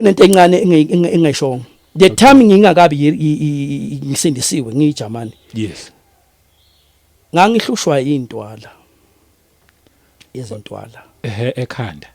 Nento encane engayishongo the time ngingakabi ngisindisiwe ngiyijamani. Yes. Ngangihlushwa intwala, izintwala. Ehe, ekhanda.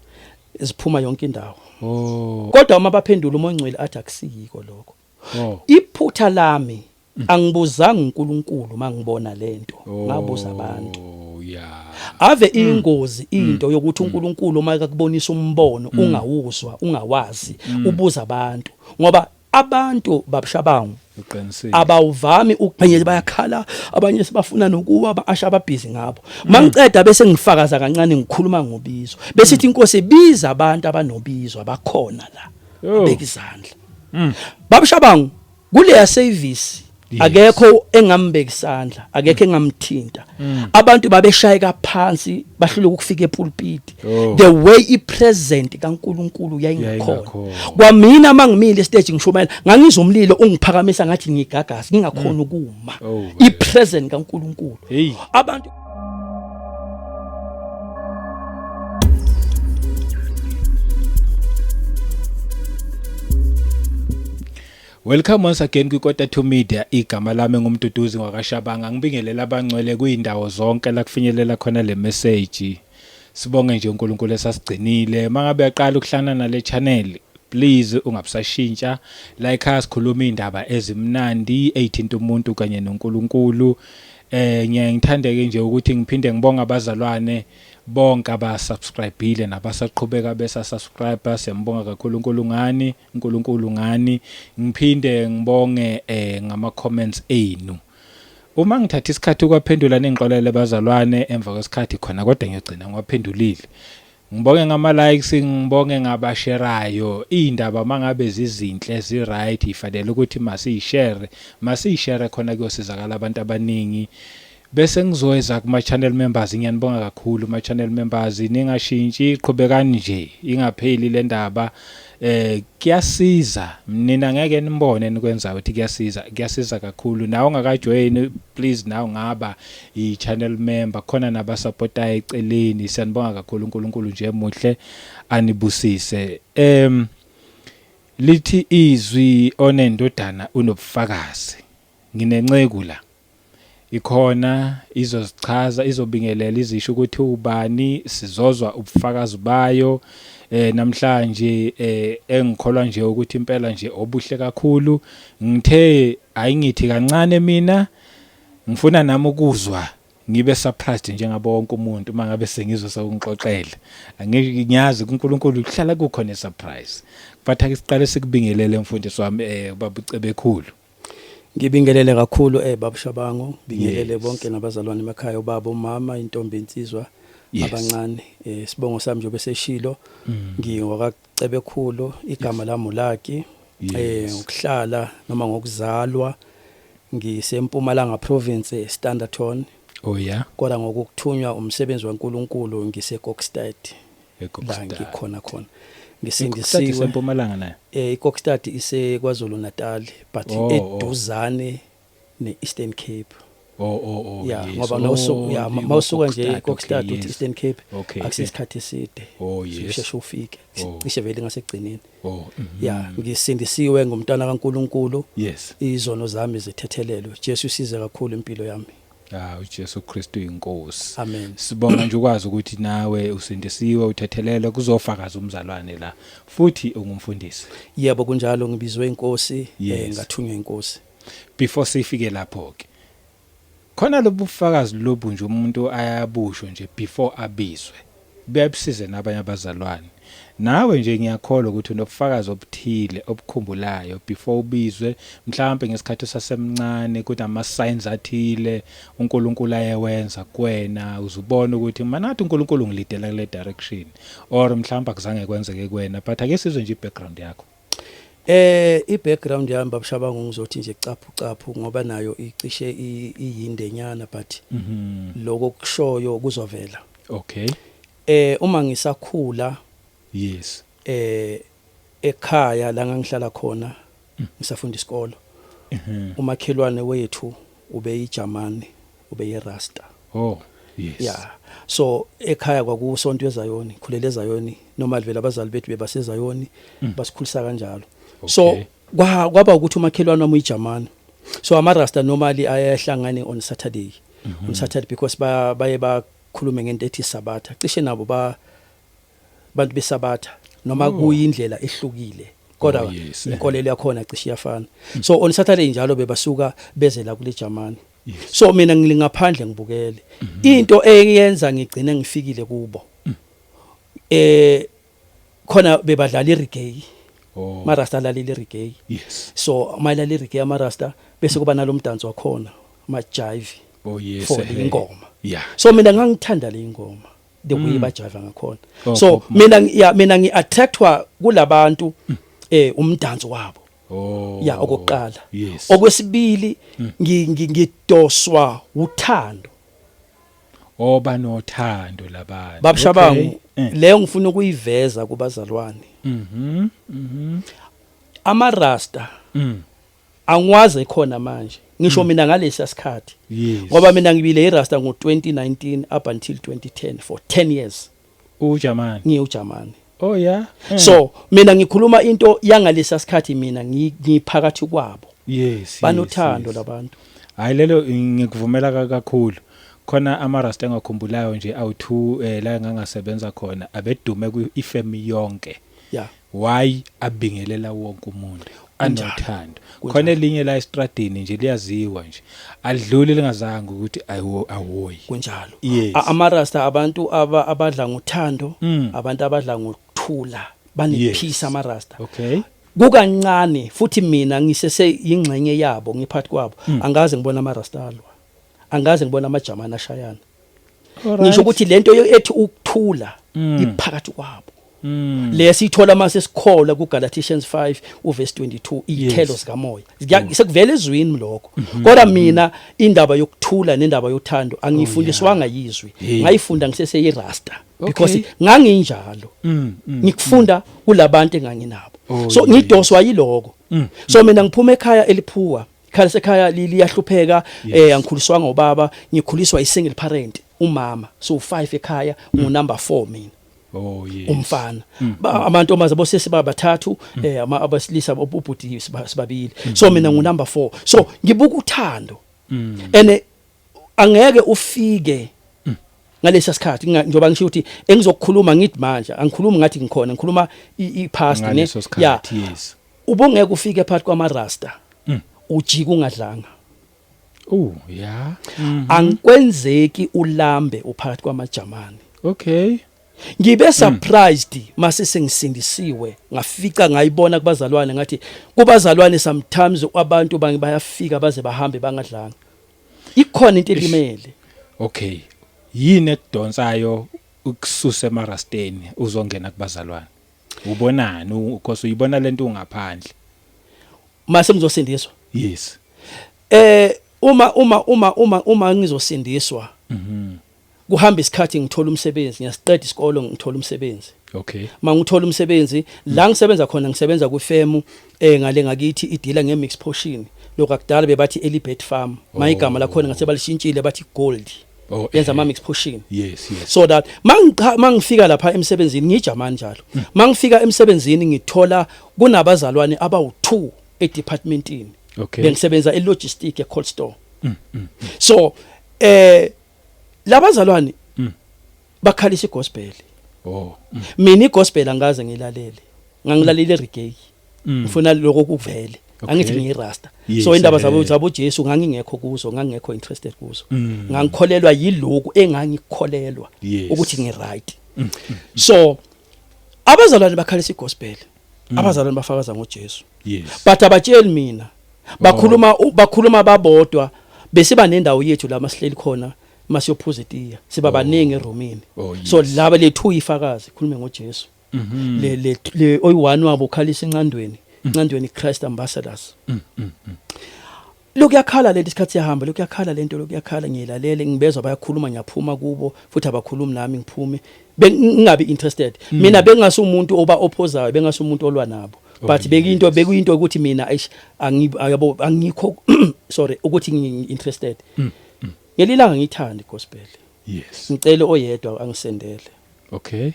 Ziphuma yonke indawo. Oh. Kodwa uma baphendula uMoya oNgcwele athi akusiyiko lokho. Oh. Iphutha lami, angibuzanga uNkulunkulu mangibona lento, ngabuza abantu. Oh yeah. Ave ingozi into yokuthi uNkulunkulu uma ekubonisa umbono ungawuzwa, ungawazi, ubuza abantu, ngoba abantu babushabangu Uqinisile. Abawuvami ukubhenyela, bayakhala abanye, sibafuna nokuwa, ba-asha, ababhizi ngabo. Mangiceda bese ngifakaza kancane, ngikhuluma ngobizo, bese ithi inkosi biza abantu abanobizo abakhona la. Oh. Beka izandla babushabangu kuleya service. Akekho engambeka isandla, akekho engamthinta. Abantu babeshayeka phansi, bahluleka ukufika epulpit. Oh. The way ipresence kaNkuluNkulu yayingakhona. Yayingakhona. Kwamina mangimile stage ngishumayela, ngangizwa umlilo ungiphakamisa ngathi ngigagasi, ngingakhona ukuma. Oh. Ipresence kaNkuluNkulu. Hey. Abantu. Welcome once again kwiKota 2 Media. Igama lami nguMduduzi ngwakaShabanga. Ngibingelela abangcwele kuyindawo zonke la kufinyelela khona le message. Sibonge nje uNkulunkulu esasigcinile. Mangabe uyaqala ukuhlangana nale channel, please ungabusashintsha. Like us, khuluma indaba ezimnandi ezithinta umuntu kanye noNkulunkulu. Ngiyaye ngithandeke nje ukuthi ngiphinde ngibonge abazalwane bonke abasubscribeile nabasaqhubeka besa subscribe. Siyambonga kakhulu uNkulunkulu ngani, uNkulunkulu ngani. Ngiphinde ngibonge ngama comments enu. Uma ngithatha isikhathi ukwaphendula, ningixolele bazalwane, emva kwesikhathi khona, kodwa ngiyogcina ngiwaphendulile. Ngibonge ngama likes, ngibonge ngabasherayo. Indaba mangabe zizinhle, zi right, ifanele ukuthi masiyishare, masiyishare khona kuyosizakala abantu abaningi. Bese ngizoyeza kuma channel members. Ngiyanibonga kakhulu ma channel members, ningashintshi, qhubekani nje, ingapheli le ndaba. Kuyasiza, nina ngeke nibone nikwenza ukuthi kuyasiza, kuyasiza kakhulu. Nawe ongakajoin, please, nawe ngaba i channel member, khona nabasupportayo eceleni. Siyanibonga kakhulu, uNkulunkulu nje muhle, anibusise. Lithi izwi, onendodana unobufakazi. Nginenceku la ikhona, izozichaza, izobingelela, izisho ukuthi ubani, sizozwa ubufakazi bayo namhlanje. Engikholwa nje ukuthi impela nje obuhle kakhulu. Ngithe ayingithi kancane, mina ngifuna nami ukuzwa, ngibe surprised njengabo wonke umuntu mangabe sengizwa sewungixoxela. Ngiyazi kuNkulunkulu kuhlala kukhona isurprise, but ake siqale sikubingelele, mfundisi wami, baba uCebekhulu. Ngibingelele kakhulu, baba Shabangu, bingelele bonke nabazalwane emakhaya, ubaba, umama, intombi, insizwa, abancane. Sibongo sami nje beseshilo, ngingowakaCebekhulu, igama lami uLucky. Ukuhlala noma ngokuzalwa ngiseMpumalanga Province, Standerton. Oh yeah. Kodwa ngokuthunywa umsebenzi waNkulunkulu ngiseKokstad. La eKokstad. Ngikhona khona. iKokstad. Ngisindisiwe. Isempumalanga nayo? IKokstad ise KwaZulu Natal, but Oh. eduzane neEastern Cape. Oh. Yeah, ngoba nawusuka, yeah, mawusuka nje eKokstad uthi Eastern Cape, akusisikhathi eside. Usheshe ufike. Cishe vele ngasekugcineni. Yeah, ngisindisiwe ngumntwana kaNkuluNkulu. Izono zami zithethelelwe. Jesu usize kakhulu impilo yami. Ah, uJesu Kristu inkosi. Amen. Sibonga nje ukwazi ukuthi nawe usindisiwe, uthethelelwe, kuzofakaza umzalwane la. Futhi ungumfundisi. Yebo, kunjalo, ngibizwe inkosi, ngathunywa inkosi. Before sifike lapho ke, khona lobu bufakazi lobu nje umuntu ayabusho nje before abizwe. Buyabusize nabanye abazalwane. Nawe nje ngiyakholwa ukuthi unobufakazi obuthile obukhumbulayo before ubizwe, mhlawumbe ngesikhathi usasemncane kunama signs athile uNkulunkulu ayewenza kuwena, uzubona ukuthi manathi uNkulunkulu ungilidela kule direction, or mhlawumbe akuzange kwenzeke kuwena, but ake sizwe nje i-background yakho. I-background yami, babushabangu, ngizothi nje caphu caphu ngoba nayo icishe iyindenyana, but lokho kushoyo kuzovela. Uma ngisakhula, ekhaya la ngangihlala khona ngisafunda isikolo, umakhelwane wethu ubeyijamani, ubeyi-Rasta. Oh. Yeah, so ekhaya kwakusonto eZayoni, khulele eZayoni, noma vele abazali bethu bebasezayoni, basikhulisa kanjalo. So kwaba ukuthi umakhelwane wami uyiJamani, so ama-Rasta normally ayahlangane on Saturday, on Saturday, because baye bakhulume ngento ethi Sabatha, cishe nabo ba bantu beSabatha noma kuyindlela ehlukile, kodwa inkolelo yakhona cishe iyafana. So on Saturday njalo bebasuka beze la kule Jamani. So mina ngilingaphandle ngibukele. Into eyenza ngigcine ngifikile kubo, khona bebadlala ireggae. Marasta alalile ireggae. So mayilala ireggae amarasta, bese kuba nalomdanso wakhona, ama jive for ingoma. So mina ngangithanda le ingoma, the way bajive ngakhona. So Bob Marley. Mina, yeah, mina ngiattractwa kulabantu umdanso wabo. Yeah, okokuqala. Okwesibili, ngidoswa uthando. Oba nothando labantu. Babushabangu, leyo ngifuna ukuyiveza kubazalwane. Ama-Rasta angwazi ekhona manje, ngisho mina ngalesi sikhathi, ngoba mina ngibile iRasta ngo2019 up until 2010, for 10 years. uJamani. NgiyuJamani. Oh yeah. So mina ngikhuluma into yangalesa sikhathi mina ngiphakathi kwabo. Banothando labantu. Hayi, lelo ngikuvumela kakhulu. Khona ama-Rasta engakhumbulayo nje awu2, la engangasebenza khona, abedume kwi-firm yonke. Why? Abingelela wonke umuntu, anothando. Khona elinye la estradini nje liyaziwa nje, alidluli lingazange ukuthi ayiwo awoyi. Kunjalo. Amarasta abantu abadla ngothando, abantu abadla ngokuthula, bane-peace amarasta. Kukancane futhi mina ngisese ingxenye yabo, ngiphakathi kwabo. Angaze ngibona amarasta alwa, angaze ngibona amajamani ashayana. Ngisho ukuthi lento ethi ukuthula iphakathi kwabo. Lesithola mase sikholwa kuGalatians 5 uverse 22, iy'thelo zikamoya. Sekuvela ezwini lokho, kodwa mina indaba yokuthula nendaba yothando angifundiswanga yizwi. Ngayifunda ngiseseyirasta because nganginjalo, ngikufunda kulabantu enganginabo. So ngidoswa yiloko. So mina ngiphuma ekhaya eliphuwa, ikhaya sekhaya liyahlupheka. Angikhuliswanga ubaba, ngikhuliswa i-single parent, umama. So 5 ekhaya, ngu number 4 mina. Umfana. Amantombazane bosesi babathathu, abesilisa ubhuti sibabili, so mina ngu number 4. So ngibuka uthando, ene angeke ufike ngalesa sikhathi, njengoba ngisho ukuthi engizokukhuluma ngithi manje angikhulumi ngathi ngikhona, ngikhuluma i-past ne. Ngaleso sikhathi, yes. Ubungeke ufike phakathi kwamarasta ujika ungadlanga. Oh yeah. Angikwenzeki ulambe uphakathi kwamajamani. Ngibe surprised mase sengisindisiwe, ngafica ngayibona kubazalwane, ngathi kubazalwane sometimes abantu bayafika baze bahambe bangadlanga, ikhona into elimele. Okay. Yini ekudonsayo ukususa emarasteni uzongena kubazalwane? Ubonani? Because uyibona lento ungaphandle. Mase ngizosindiswa? Yes. Uma ngizosindiswa, kuhamba isikhathi, ngithola umsebenzi, ngiyasiqeda isikolo, ngithola umsebenzi. Mangithola umsebenzi la ngisebenza khona, ngisebenza kwifemu ngale ngakithi, idila nge-mix portion, lokho akudala bebathi Elibet Farm, mayigama lakhona ngase balishintshile bathi Gold. Yenza ama mix portion. So that mangifika lapha emsebenzini, ngijamani njalo, mangifika emsebenzini ngithola kunabazalwane abawu2 edepartmentini. Bengisebenza elogistic, e-cold store. So labazalwane bakhalisa igospel. Mina igospel angaze ngilalele, ngangilalela ireggae. Ngifuna lokho kuvele. Angithi ngiyirasta. So indaba zabo zabo Jesu ngangingekho kuzo, ngangingekho interested kuzo. Ngangikholelwa yiloku engangikholelwa ukuthi ngiright. So abazalwane bakhalisa igospel, abazalwane bafakaza ngoJesu, but abatsheli mina, bakhuluma babodwa. Besiba nendawo yethu la masihleli khona masiyophuza itiya, siba baningi eromini. So laba lethu ifakazi khulume ngoJesu. Le oyi-one wabo ukhalisa incandweni, incandweni Christ Ambassadors. Lokuyakhala lento, isikhathi siyahamba, lokuyakhala lento, lokuyakhala, ngiyilalele, ngibezwa bayakhuluma, ngiyaphuma kubo futhi abakhulumi nami, ngiphume. Bengingabi interested mina, bengasumuntu oba opposayo, bengasumuntu olwa nabo, but bekuyinto bekuyinto ukuthi mina eish, yabo, angikho, sorry, ukuthi ngi interested. Ngelilanga ngiyithanda igospel. Yes. Ngicela oyedwa angisendele. Okay.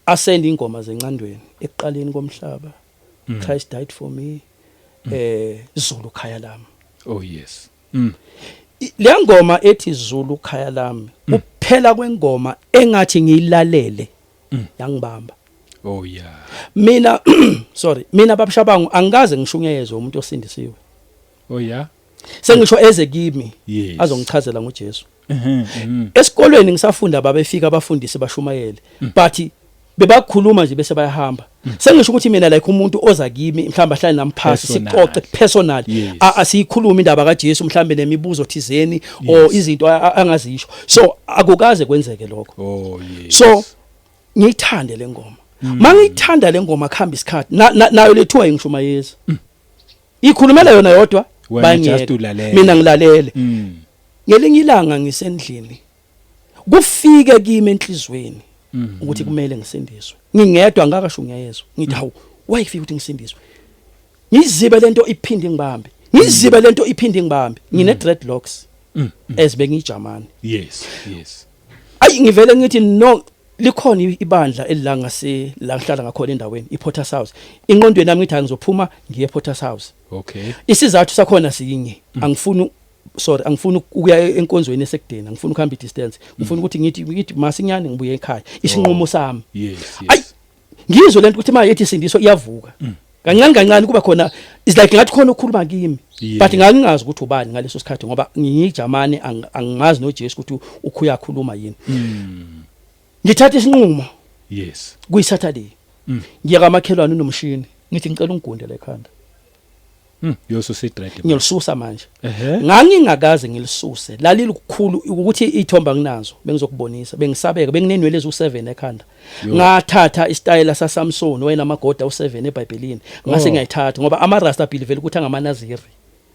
Asende ingoma zencandweni ekuqaleni komhlaba. Christ died for me. Zulu khaya lami. Oh yes. Le ngoma ethi Zulu khaya lami kuphela kwengoma engathi ngiyilalele yangibamba. Oh yeah. Mina sorry, mina babushabangu angikaze ngishunyayezwe umuntu osindisiwe. Oh yeah. Sengisho eze kimi Yes. azongichazela ngoJesu. Esikolweni ngisafunda babefika abafundisi bashumayele, but bebakhuluma nje bese bayahamba. Sengisho ukuthi mina like umuntu oza kimi mhlawumbe ahlale nami phasi Personal. sixoxe personal, Yes. asiyikhuluma indaba kaJesu mhlawumbe nemibuzo thizeni or izinto angazisho. So akukaze kwenzeke lokho. Oh yes. So ngiyithande le ngoma. Mangiyithanda le ngoma kuhamba isikhathi nayo lethiwa ngishumayeza. Ikhulumela yona yodwa Wena just bayangiyeka. ulalele. Mina ngilalele. Ngelinye ilanga ngisendlini kufike kimi enhlizweni ukuthi kumele ngisindiswe. Ngingedwa ngakashunyayezwa. Ngithi hawu, why kufika ukuthi ngisindiswe? Ngizibe lento iphinde ngibambe. Ngizibe lento iphinde ngibambe. Ngine dreadlocks ezibengijamani. Yes, yes. Ayi ngivele ngithi no, likhona ibandla elilanga se la ngihlala ngakhona endaweni iPorter's House. Inqondweni yami ngithi angizophuma ngiye ePorter's House. Okay. Isizathu sakhona sinye, angifuni sorry, angifuni ukuya enkonzweni esekudeni, angifuni ukuhamba idistance. Ngifuna ukuthi ngithi masinyane ngibuye ekhaya. Isinqumo sami. Yes, Ayi yes. ngizwe lento ukuthi manje ethi sindiso iyavuka. Kancane kancane kuba khona is like ngathi khona ukukhuluma kimi. Yeah. But ngangingazi ukuthi ubani ngaleso sikhathi ngoba ngiyijamane angimazi noJesu ukuthi ukhuyakhuluma yini. Ngithatha isinqumo. Yes. Kuyi Saturday. Ngiya kamakhelwane unomshini ngithi ngicela ungigunde la ekhanda. Yosusa idread. Ngiyolisusa manje. Ehhe. Ngangingakaze ngilisuse. Lalilukhulu ukuthi ithomba nginazo bengizokubonisa, bengisabeka benginenwele ezu7 ekhanda. Yo. Ngathatha istyle sa Samson wayenamagoda u7 eBhayibhelini. Ngase Oh. ngiyayithatha ngoba ama Rasta believe ukuthi angamanaziri.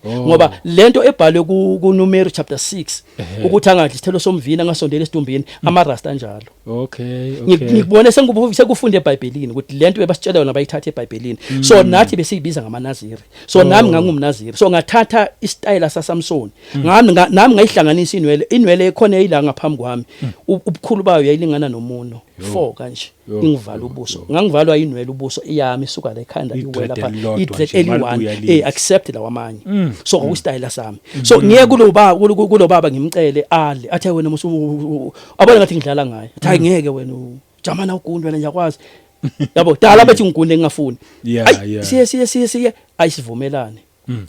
Oh. Ngoba lento ebhalwe ku Numeri chapter 6 Ehhe. ukuthi angadli isithelo somvini angasondeli esidumbini ama Rasta njalo. Okay, okay. Ngikubone sengikufunda eBhayibhelini ukuthi lento bebasitshela yona bayithatha eBhayibhelini. So nathi besiyibiza ngamanaziri. So nami ngangumnaziri. So ngathatha istyle sa Samson. Ngami nami ngayihlanganisa inwele, inwele ekhona eyila ngaphambi kwami. Ubukhulu bayo yayilingana nomuno 4 kanje. Yo, Ingivala yo, ubuso. yo. Ngangivalwa inwele ubuso iyami isuka la ekhanda I-dread iwela pha. elilodwa I-dread nje, eli-one. malibuya lithi. Accept lawamanye. So ngokustyle sami. So ngiye kulo baba ngimcele ale. Athe wena musu abona ngathi ngidlala ngaye. Athi hayi ngeke wena jamana ugunde wena ngiyakwazi. Yabo dala bethi ngigunde ngingafuni. Yeah, Ayi, yeah. siye siye siye siye ayisivumelane.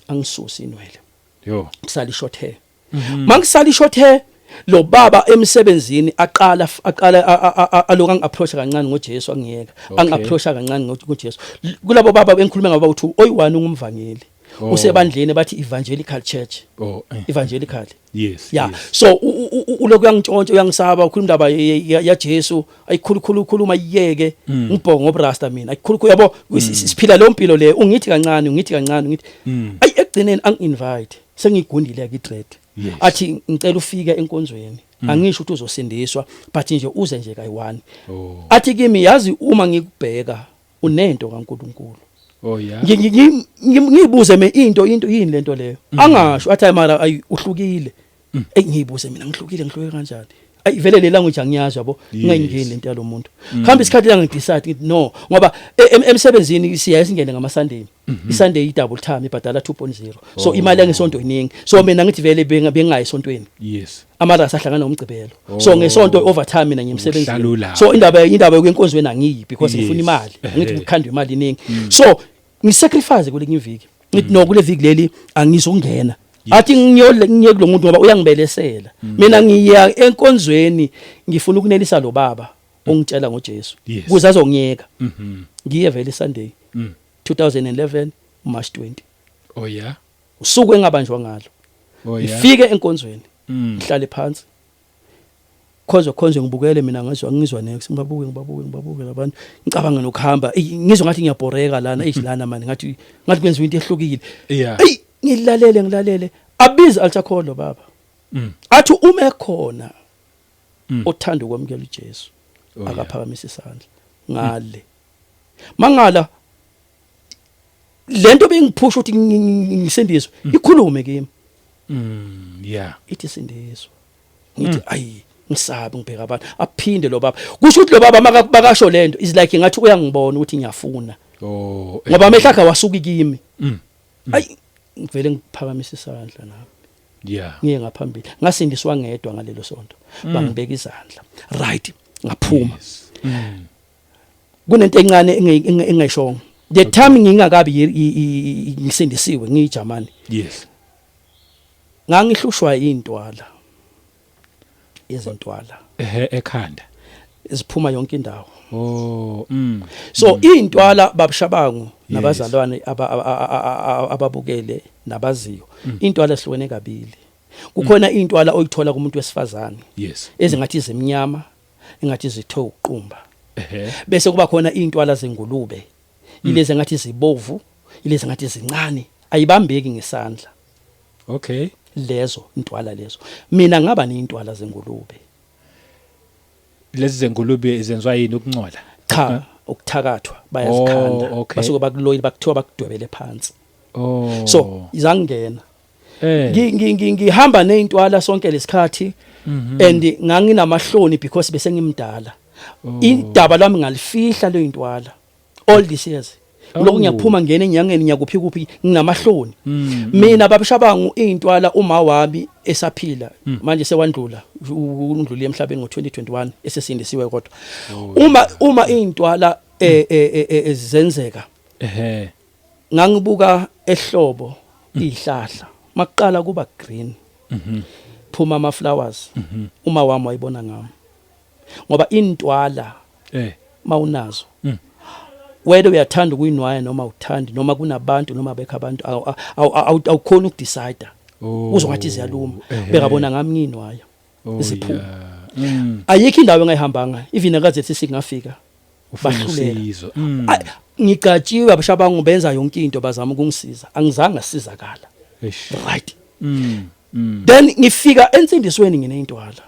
Angisusi inwele. Yo. Kusala short hair. Mangisala short hair lo baba emsebenzini aqala aloku angiapproach kancane ngoJesu angiyeka. Okay. Angiapproach kancane ngoJesu. Kulabo baba engikhuluma ngabo uthi oyi1 ungumvangeli. Oh. Usebandleni bathi Evangelical Church. Oh. Evangelical. Yes. Yeah. Yes. So uloku uyangitshontsha uyangisaba ukhuluma indaba ya Jesu ayikhulukhulu khuluma iyeke ngibhongo ngobrasta mina ayikhulukhulu yabo siphila lo mpilo le ungithi kancane ungithi kancane ungithi ayi ekugcineni angi-invite sengigundile ke idread. Yes. Athi ngicela ufike enkonzweni angisho ukuthi uzosindiswa but nje uze nje kayi-one. Oh. Athi kimi yazi uma ngikubheka unento kaNkuluNkulu. Oh yeah. Ngibuze me into yini lento leyo. Angasho athi hayi mara ayi uhlukile. Ey ngibuze mina ngihlukile ngihluke kanjani? Ayi vele le language angiyazi yabo Yes. ngingayingeni lento yalomuntu. Khamba isikhathi la ngidecide ngithi no ngoba emsebenzini siyaye singene ngama Sunday. iSunday i double time ibhadala 2.0. So Oh. imali yangesonto iningi. So mina ngithi vele bengayi esontweni. Yes. Amarasa ahlangana nomgcibelo. Oh. So ngesonto overtime mina ngiyemsebenzini. Uhlala ulapho. So indaba yokwenkonzweni angiyi because ngifuna Yes. imali. Ngithi Ehhe. kukhandwe imali iningi. So ngisacrifice kule iviki. Ngithi no kule viki leli angizongena. Athi ngiye kulo muntu ngoba uyangibelesela. Mina ngiya enkonzweni ngifuna ukunelisa lo baba ongitshela ngoJesu. Yes. Kuze azongiyeka. Ngiye vele Sunday. 2011 March 20. Oh yeah. Usuku engabanjwa ngalo. Oh yeah. Ngifike enkonzweni. Ngihlale phansi. Khonze ngibukele mina ngizwa next ngibabuke labantu ngicabanga nokuhamba ngizwa ngathi ngiyabhoreka lana lana manje ngathi kwenziwa into ehlukile. Yeah. Ey ngilalele abize altar call lo baba. Athi uma ekhona othanda ukwamukela uJesu Oh, yeah. akaphakamisa isandla ngale. Mangala lento bengiphusha ukuthi ngisindiswe ikhulume kimi. Yeah. Ithi sindiswa. Ngithi ayi Ngisabe ngibheka abantu, aphinde lo baba. Kusho ukuthi lo baba makasho lento is like ngathi uyangibona ukuthi ngiyafuna. Ngoba amehlo akhe awasuki kimi. Ayi, ngivele ngiphakamisa isandla nami. Ngiye ngaphambili. Ngasindiswa ngedwa ngalelo sonto. Bangibeka izandla. Right, ngaphuma. Kunento encane engayishongo. The time ngingakabi ngisindisiwe ngiyiJamani. Ngangihlushwa intwala. Izintwala. Ehe, ekhanda. Ziphuma yonke indawo. Oh. So intwala, babushabangu nabazalwane ababukele nabaziyo. Intwala sihlukene kabili. Kukhona intwala oyithola kumuntu wesifazane. Ezingathi zimnyama, engathi zithe uqumba. Bese kuba khona intwala zengulube. Ilezi ngathi zibovu, ilezi ngathi zincane, ayibambeki ngesandla. Lezo intwala lezo. Mina ngaba neyintwala zengulube. Lezi zengulube zenziwa yini, ukuncola? Cha, ukuthakathwa, bayazikhanda. Basuke bakuloyile, bakuthiwa bakudwebele phansi. So izangena. Ngihamba nezintwala sonke lesikhathi and nganginamahloni because bese ngimdala. Indaba lami ngalifihla le intwala all these years. Lokho ngiyaphuma ngene enyangeni, ngiyakuphi kuphi, nginamahloni. Mina, babushabangu, intwala uma wami esaphila, manje sewandlula, undlulile emhlabeni ngo2021 esesindisiwe, kodwa uma intwala zenzeka, ngangibuka ehlobo izihlahla makuqala kuba green, phuma ama flowers, uma wami wayibona ngami ngoba intwala mawunazo, wena uyathanda ukuyinwaya noma uthandi, noma kunabantu noma bekho abantu, awukhona ukudecide. Uzongathi ziyaluma. Bekabona ngami ngiyinwaya, ziphuma. Ayikho indawo engayihambanga, even akazethi singafika Ufuna bahluleka. usizo. Ngicatshiwe, abashabangu benza yonke into, bazama ukungisiza, angizange ngasizakala. Eish. Right, then ngifika ensindisweni ngineyintwala.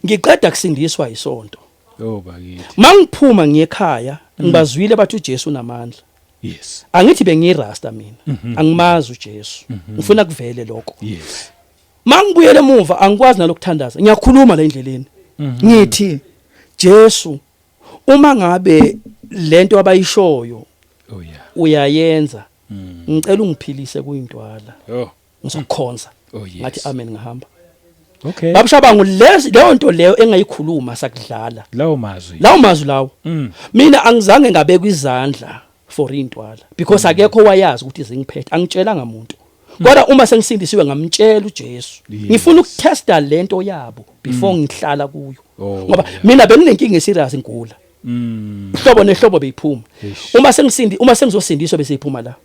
Ngiqeda kusindiswa isonto. Oh bakithi. Mangiphuma ngiye ekhaya, ngibazwile bathi uJesu unamandla. Angithi bengiyirasta mina, angimazi uJesu, ngifuna kuvele lokho. Mangibuyele emuva, angikwazi nalokuthandaza, ngiyakhuluma la endleleni, ngithi, "Jesu, uma ngabe lento abayishoyo uyayenza, ngicela ungiphilise kuyintwala, ngizokukhonza." Ngathi amen, ngahamba. Babushabangu, lezi leyo nto leyo engayikhuluma sakudlala. Lawo mazwi. Lawo mazwi lawo. Mina angizange ngabekwa izandla for intwala because akekho wayazi ukuthi zingiphethe, angitshelanga umuntu. Kodwa uma sengisindisiwe ngamtshela uJesu, ngifuna ukutesta lento yabo before ngihlala kuyo, ngoba mina benginenkinga eserious, ngigula. Ihlobo nehlobo beyiphuma. Eish. Uma sengizosindiswa bese iphuma la.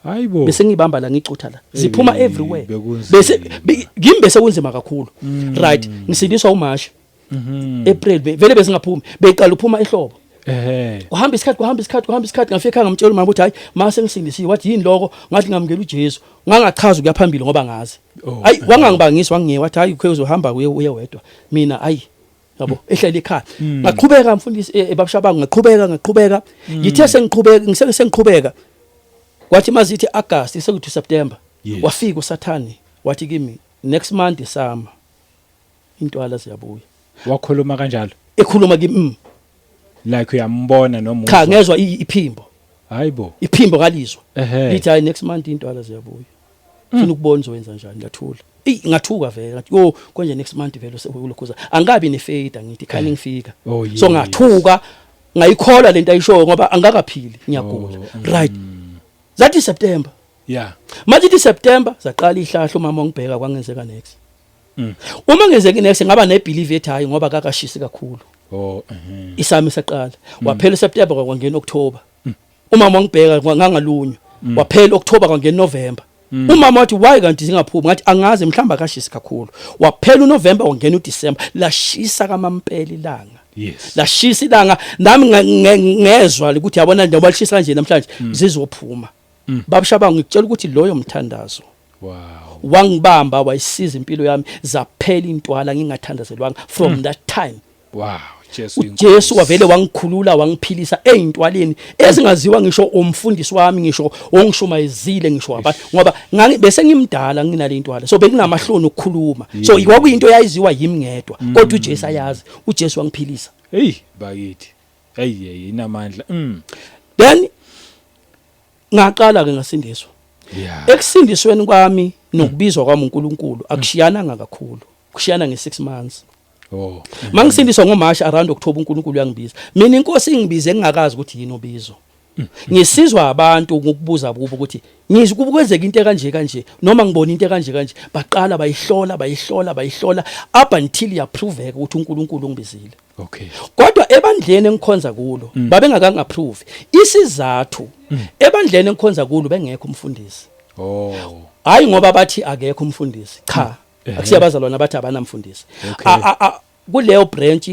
Hayibo. Bese ngibamba la, ngicutha la, ziphuma everywhere. Bekunzima. Bese kimi bese kunzima kakhulu. Right, ngisindiswa uMarch, April vele besingaphumi, beqala uphuma ehlobo. Kuhamba isikhathi, kuhamba isikhathi, kuhamba isikhathi, ngafika ekhaya ngamtshela umama ukuthi, "Hayi ma, sengisindisiwe." Wathi, "Yini lokho?" Ngathi ngamukela uJesu. Ngangachaza ukuya phambili ngoba ngazi. Hayi, wangangibangisi, wangiye wathi, "Hayi, ukhe uzohamba uye wedwa." Mina hayi, yabo, ehlele ekhaya. Ngaqhubeka, mfundisi, babushabangu, ngaqhubeka, ngaqhubeka. Ngithe sengiqhubeka, sengiqhubeka, kwathi mazithi August sekuthi September, wafika uSathane wathi kimi, "Next month summer intwala ziyabuya." Wakhuluma kanjalo? Ekhuluma kimi. Like uyambona noma Cha. Uzwa? Ngezwa iphimbo. Hayibo. Iphimbo kalizwa. Lithi, "Hayi, next month intwala ziyabuya, funa ukubona uzowenza njani." Ngathula. Eyi, ngathuka vele, ngathi, "Yo, konje next month vele sekulokhuza." Angikabi nefaith, angithi khani ngifika. So ngathuka, ngayikholwa lento ayishoyo ngoba angakaphili, ngiyagula. Right, zathi September, manje ithi September zaqala ihlahla, umama wangibheka, kwangenzeka next. Uma ngenzeka next, ngaba nebelief ethi hayi, ngoba kakashisi kakhulu. Isami saqala, waphela September, kwangena October, umama wangibheka, ngangalunywa. Waphela October, kwangena November. Umama wathi, "Why kanti zingaphumi?" Ngathi, "Angazi, mhlamba akashisi kakhulu." Waphela uNovember, wangena uDecember, lashisa kamampela ilanga. Lashisa ilanga, nami ngezwa ukuthi, yabona, njengoba lishisa kanje namhlanje, zizophuma. Babushabangu, ngikutshela ukuthi loyo mthandazo wangibamba, wayisiza impilo yami, zaphela intwala ngingathandazelwanga from that time. Jesu uJesu wavele wangikhulula wangiphilisa ezintwaleni ezingaziwa ngisho umfundisi wami, ngisho ongishumayezile, ngisho abantu, ngoba bese ngimdala nginale intwala, so bekunamahloni ukukhuluma. So kwakuyinto eyayiziwa yimi ngedwa, kodwa uJesu ayazi. UJesu wangiphilisa. Hey bakithi, hey hey, inamandla. Then ngaqala ke ngasindiswa. Ekusindisweni kwami nokubizwa kwami uNkulunkulu akushiyananga kakhulu, kushiyana nge6 months. Mangisindiswa ngoMarch, around October uNkulunkulu uyangibiza. Mina inkosi ingibize ngingakazi ukuthi yini ubizo. Ngisizwa abantu ngokubuza kubo ukuthi ngizwe kwenzeka into kanje kanje, noma ngibona into kanje kanje. Baqala bayihlola, bayihlola, bayihlola up until yaproveka ukuthi uNkulunkulu ungibizile. Kodwa ebandleni engikhonza kulo babengakanga approve. Isizathu, ebandleni engikhonza kulo bengekho umfundisi. Hayi ngoba bathi akekho umfundisi, cha. Akusiyabazalwana bathi abanamfundisi. Kuleyo branch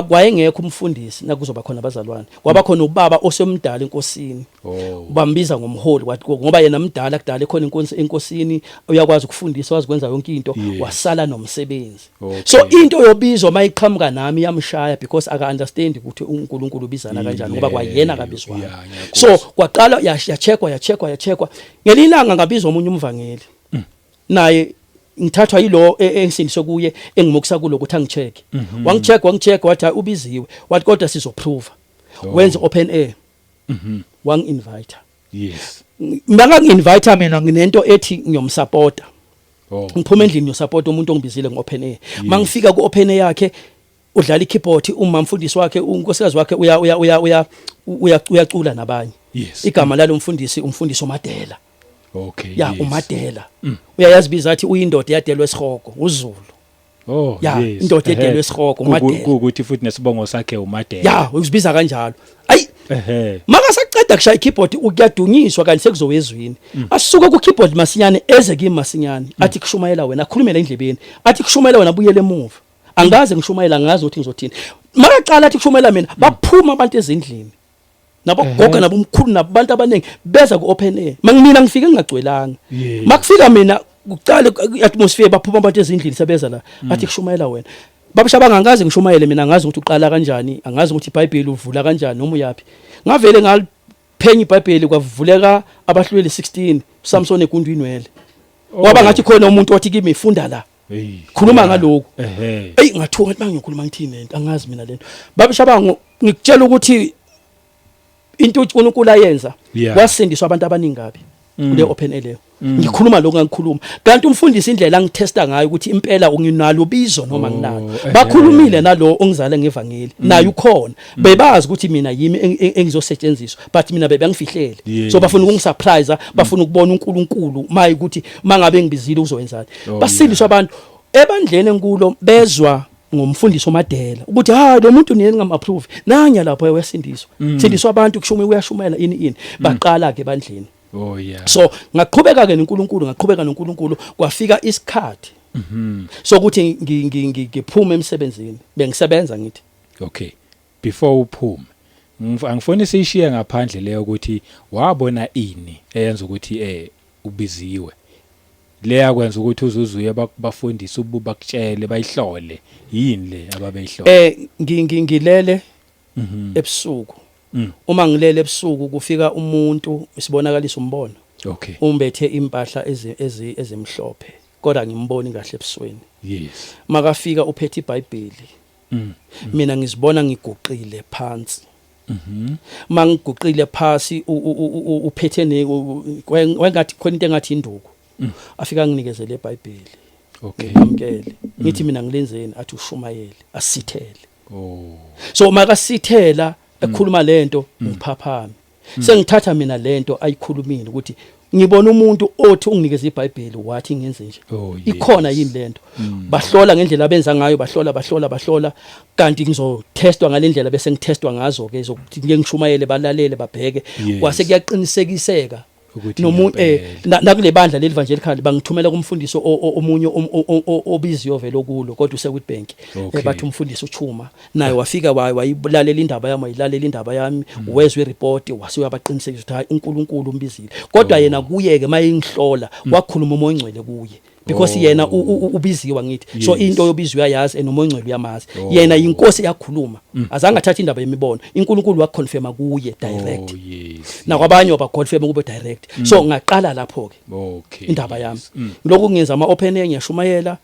kwayengekho umfundisi. Nakuzoba khona abazalwane, kwaba khona ubaba osemdala enkosini. Bambiza ngomholi, kwathi ngoba yena mdala, kudala ekhona inkosi enkosini, uyakwazi ukufundisa, wazi kwenza yonke into. Wasala nomsebenzi. So into yobizwa mayiqhamuka nami yamshaya, because aka understand ukuthi uNkulunkulu ubizana kanjani, ngoba kwayena akabizwanga. Yeah, ngiyakuzwa. So kwaqala yacheckwa, yacheckwa, yacheckwa. Ngelinye ilanga ngabizwa omunye umvangeli naye, ngithathwa yilo engisindiswe kuye, engimukisa kulo ukuthi angicheck. Wangicheck, wangicheck, wathi, "Hayi, ubiziwe." Wathi, "Kodwa sizoprove." Wenze open air. Wangi-invite. Maka-invite mina, nginento ethi ngiyomsupporta. Ngiphuma endlini ngiyosupport umuntu ongibizile nge-open air. Mangifika ku-open air yakhe, udlala i-keyboard uma mfundisi wakhe, unkosikazi wakhe uya uya uya uya uyacula nabanye. Igama lalo mfundisi, umfundisi uMadela. Ya. UMadela uyayazi, biza athi uyindoda yadelwe esihogo, uZulu. Ya, indoda edelwe esihogo, uMadela. Kuwukuthi futhi nesibongo sakhe uMadela. Ya, uzibiza kanjalo. Ayi, makasaqeda kushaya i-keyboard, kuyadunyiswa, kanti sekuzowezwini. Asuke ku-keyboard masinyane, eze kimi masinyane, athi, "Kushumayela wena." Akhulumela endlebeni, athi, "Kushumayela wena." Buyele emuva. Angaze ngishumayela, angazi ukuthi ngizothini. Makaqala athi, "Kushumayela mina," baphuma abantu ezindlini, nabogogo, nabomkhulu, nabantu abaningi beza ku-open air. Mangimina ngifike ngingagcwelanga. Makufika mina kuqala i-atmosphere, baphuma abantu ezindlini sebeza la, athi, "Kushumayela wena." Babusha bangangaze ngishumayele mina, angazi ukuthi uqala kanjani, angazi ukuthi iBhayibheli uvula kanjani noma uyapi. Ngavele ngaliphenya iBhayibheli, kwavuleka Abahluleli 16, uSamson egundwa inwele. Kwaba ngathi khona umuntu othi kimi, "Funda la." Hey. Khuluma ngalokhu. Eyi, ngathuka, ngathi mangiyokhuluma ngithini lento, angazi mina lento. Babisha bangu, ngikutshela ukuthi into uNkulunkulu ayenza, wasindiswa abantu abaningi kabi kule open air leyo. Ngikhuluma lokhu ngikhuluma, kanti umfundisi indlela angitesta ngayo ukuthi impela nginalo ubizo noma nginalo. Bakhulumile nalo ongizale ngevangeli, naye ukhona, bebazi ukuthi mina yimi engizosetshenziswa, but mina bebangifihlele. So bafuna ukungisurprise, bafuna ukubona uNkulunkulu maye ukuthi mangabe ngibizile uzoyenzani. Basindiswa abantu ebandleni enkulo, bezwa ngomfundisi oMadela ukuthi ha, lo muntu niye ningam-approve, nanya lapho uyasindiswa, sindiswa abantu, kushume uyashumayela, ini ini. Baqala ke ebandleni. So ngaqhubeka ke noNkulunkulu, ngaqhubeka noNkulunkulu, kwafika isikhathi sokuthi ngiphume emsebenzini bengisebenza ngithi. Okay, before uphume, angifuni siyishiye ngaphandle leyo ukuthi wabona ini eyenza ukuthi ubiziwe, leya kwenza ukuthi uzuzuye bafundise ubakutshele bayihlole, yini le ababeyihlola? Ngilele ebusuku. Uma ngilele ebusuku, kufika umuntu, isibonakalisa umbono. Umbethe impahla ezimhlophe, kodwa ngimboni kahle ebusweni. Makafika uphethe iBhayibheli. Mina ngizibona ngiguqile phansi. Mangiguqile phasi, uphethe ne wengathi khona into engathi induku. Afika nginikezele iBhayibheli. Ngamkele, ngithi mina, "Ngilenzeni?" Athi, "Ushumayele." Asithele. So makasithela ekhuluma lento, ngiphaphame, sengithatha mina lento ayikhulumile ukuthi ngibona umuntu othi unginikeza iBhayibheli, wathi ngenze nje. Ikhona yini lento? Bahlola ngendlela abenza ngayo, bahlola, bahlola, bahlola, kanti ngizotestwa ngalendlela bese ngitestwa ngazo ke zokuthi ngike ngishumayele, balalele, babheke. Kwase kuyaqinisekiseka ukuthi nomuntu ngempela. Nakule bandla leli evangelical bangithumela kumfundisi omunye obiziyo vele kulo, kodwa use-Witbank. Bathi umfundisi uChuma, naye wafika wayilalela indaba yami, wayilalela indaba yami, wezwe ireport, wase uyabaqinisekisa ukuthi hayi, uNkulunkulu umbizile. Kodwa yena kuye ke mayingihlola, wakhuluma uMoya oNgcwele kuye. Because yena ubiziwa ngithi, so into yobiziwa uyayazi, enomoya ongcwele uyamazi. Yena inkosi yakhuluma, azange athathe indaba yemibono, uNkulunkulu waconfirma kuye direct. Nakwabanye wabaconfirma kube direct. So ngaqala lapho ke indaba yami. Lokhu ngenza ama open air, ngiyashumayela,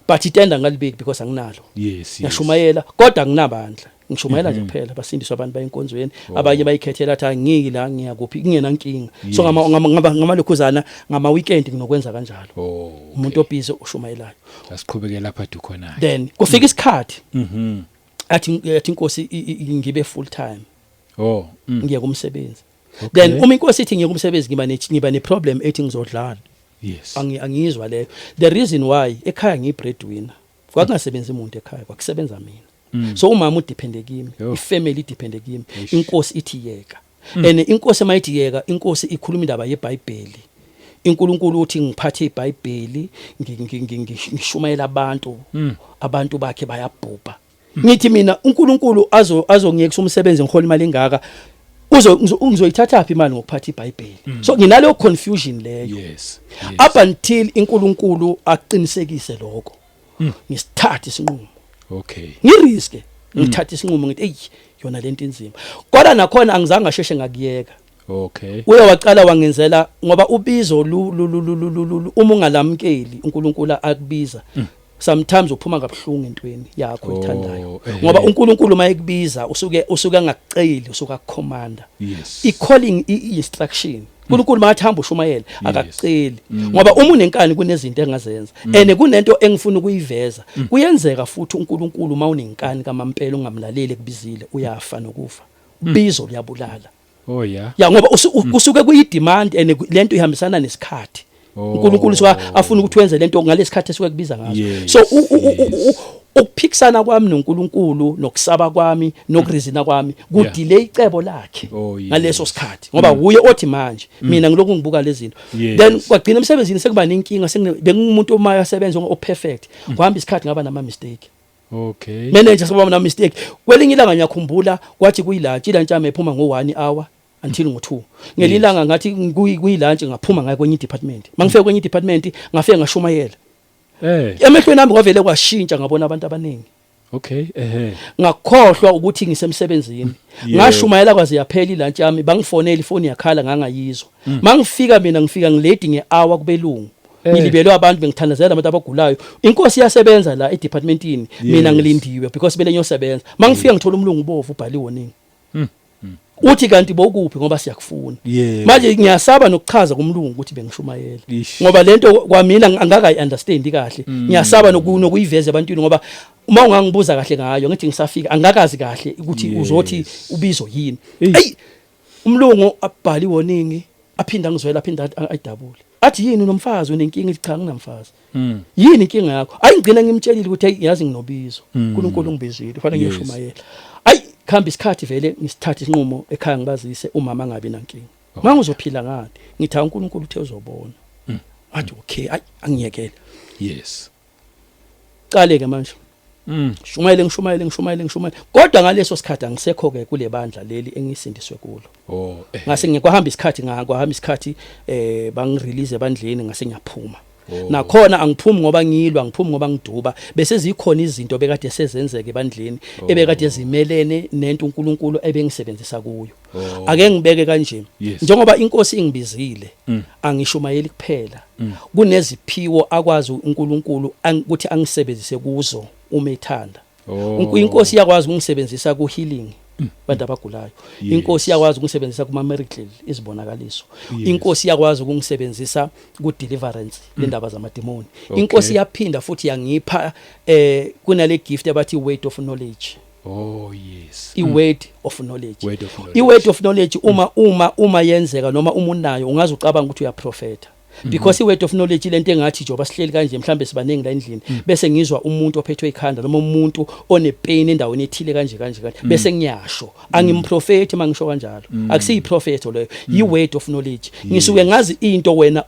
but itenda ngalibeki because anginalo. Ngiyashumayela kodwa anginabandla, ngishumayela nje kuphela, basindiswa abantu bayinkonzweni. Abanye bayikhethela, athi angiki la, ngiyakuphi, kungena nkinga. So ngama lokhuzana, ngama weekend nginokwenza kanjalo. Umuntu obhizi ushumayelayo. Asiqhubeke lapha dukhona. Then kufika isikhathi athi inkosi ngibe full time. Ngiye kumsebenzi. Then uma inkosi ithi ngiye kumsebenzi, ngiba ne problem ethi ngizodlala. Angiyizwa leyo. The reason why, ekhaya ngiyi breadwinner, kwakungasebenzi umuntu ekhaya, kwakusebenza mina. So umama udepende kimi, ifamily idepende kimi. Inkosi ithi yeka, and inkosi mayithi yeka, inkosi ikhuluma indaba yeBhayibheli. INkulunkulu uthi ngiphathe iBhayibheli, ngishumayela abantu, abantu bakhe bayabhubha. Ngithi mina uNkulunkulu azongiyekisa umsebenzi, ngihola imali engaka, uzo ngizoyithatha phi imali ngokuphatha iBhayibheli? So nginaleyo confusion leyo up until iNkulunkulu aqinisekise lokho, ngisithathe isinqumo. Ngirisk, ngithatha isinqumo, ngithi ey, yona lento inzima, kodwa nakhona angizange ngasheshe ngakuyeka. Uye waqala wangenzela, ngoba ubizo uma ungalamkeli uNkulunkulu akubiza, sometimes uphuma kabuhlungu entweni yakho oyithandayo. Ngoba uNkulunkulu mayekubiza, usuke angakuceli, usuke akucommanda. I-calling, i-instruction. uNkulunkulu makathi hamba ushumayele, akakuceli, ngoba uma unenkani kunezinto engazenza and kunento engifuna ukuyiveza. Kuyenzeka futhi uNkulunkulu, uma unenkani kamampela, ungamlaleli ekubizile, uyafa nokufa. Ubizo luyabulala. Ya, ngoba kusuke kuyi demand and lento ihambisana nesikhathi. uNkulunkulu suka afuna ukuthi wenze lento ngalesikhathi esuke kubiza ngaso. So ukuphikisana kwami noNkulunkulu, nokusaba kwami, nokureasona kwami kudelay icebo lakhe ngaleso sikhathi, ngoba uye othi manje mina ngilokhu ngibuka lezi zinto. Then kwagcina emsebenzini sekuba nenkinga, bengumuntu uma yasebenza o perfect. Kuhamba isikhathi ngaba nama mistake. Manager sekuba nama mistake. Kwelinye ilanga ngiyakhumbula kwathi kuyilunch, ilunch yami ephuma ngo 1 hour until ngo2. Ngelinye ilanga ngathi kuyilunch, ngaphuma ngaya kwenye department. Mangifika kwenye department, ngafika ngashumayela. Emehlweni ami kwavele kwashintsha, ngabona abantu abaningi. Okay ehe Ngakhohlwa ukuthi ngisemsebenzini. Ngashumayela kwaze yaphela ilunch yami, bangifonela, ifoni yakhala, ngangayizwa. Mangifika mina, ngifika ngilate ngehour kubelungu. Ngilibelwe abantu, bengithandazela abantu abagulayo. Inkosi iyasebenza la edepartmentini, mina ngilindiwe because bele ngiyosebenza. Mangifika ngithola umlungu bovu ubhaliwe warning. Uthi kanti bokuphi, ngoba siyakufuna. Manje ngiyasaba nokuchaza kumlungu ukuthi bengishumayela. Ngoba lento kwamina angakayi understand kahle. Ngiyasaba nokuyiveza ebantwini, ngoba uma ungangibuza kahle ngayo, ngithi ngisafika angakazi kahle ukuthi uzothi ubizo yini. Ey, umlungu abhali warning, aphinda ngizwela, aphinda ayidabule. Athi yini, unomfazi, unenkinga? Ithi cha, nginamfazi. Yini inkinga yakho? Ayi, ngigcina ngimtshelile ukuthi hey, yazi nginobizo. uNkulunkulu ungibizile, kufanele ngiyoshumayela. Ayi, khamba isikhathi, vele ngisithatha isinqumo ekhaya, ngibazise, umama angabi nankinga. Mangizophila ngani? Ngithi uNkulunkulu uthe uzobona. Wathi okay, ayi, angiyekele. Qale ke manje. Shumayele, ngishumayele, ngishumayele, ngishumayele. Kodwa ngaleso sikhathi angisekho ke kule bandla leli engisindiswe kulo. Ngase ngikwahamba isikhathi, ngakwahamba isikhathi, bangirelease ebandleni, ngase ngiyaphuma. Nakhona angiphumi ngoba ngilwa, ngiphumi ngoba ngiduba. Bese zikhona izinto bekade sezenzeka ebandleni ebekade zimelene nento uNkulunkulu ebengisebenzisa kuyo. Ake ngibeke kanje. Njengoba inkosi ingibizile, angishumayeli kuphela. Kuneziphiwo akwazi uNkulunkulu ukuthi angisebenzise kuzo uma ethanda. Inkosi iyakwazi ukungisebenzisa ku healing abantu abagulayo. Inkosi iyakwazi ukungisebenzisa kuma miracle, izibonakaliso. Inkosi iyakwazi ukungisebenzisa ku deliverance lendaba zamademoni. Inkosi iyaphinda futhi yangipha kunale gift abathi word of knowledge. I word of knowledge. Word of knowledge. I word of knowledge, uma yenzeka noma uma unayo, ungaze ucabanga ukuthi uyaprofeta, because i word of knowledge lento engathi njengoba sihleli kanje, mhlambe sibaningi la endlini, bese ngizwa umuntu ophethwe ikhanda noma umuntu onepain endaweni ethile kanje kanje kanje, bese ngiyasho. Angimprofeti mangisho kanjalo, akusiyi prophet leyo, i word of knowledge. Ngisuke ngazi into wena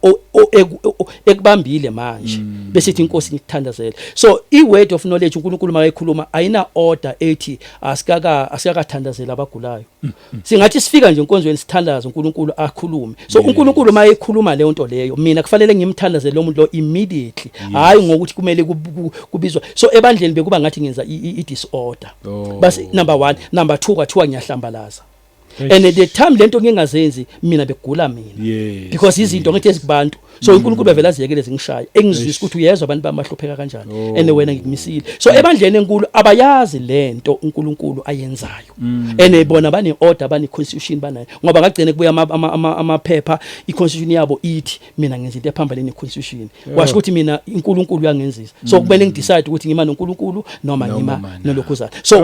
Ekubambile manje bese ithi, "Inkosi, ngikuthandazele." So i word of knowledge, uNkulunkulu makekhuluma, ayina order ethi asikakathandazela abagulayo. Singathi sifika nje enkonzweni, sithandaze, uNkulunkulu akhulume. So uNkulunkulu mayekhuluma leyo nto leyo, mina kufanele ngimthandazele lo muntu lo immediately, hayi ngokuthi kumele kubizwa. So ebandleni bekuba ngathi ngenza i disorder. Bas, number 1. Number 2, kwathiwa ngiyahlambalaza, and at the time lento ngingazenzi mina, begula mina because izinto ngithi ezikubantu. So uNkulunkulu bevela aziyekele zingishaya, engizwisa ukuthi uyezwa abantu bamahlupheka kanjani and wena ngikumisile. So ebandleni enkulu abayazi lento uNkulunkulu ayenzayo, and bona bane order, bane constitution, banayo, ngoba ngagcine kubuya amaphepha, i-constitution yabo ithi mina ngenza into ephambane ne-constitution. Kwasho ukuthi mina uNkulunkulu uyangenzisa, so kumele ngidecide ukuthi ngima noNkulunkulu noma Noma ngima mana. nolokhuzana. So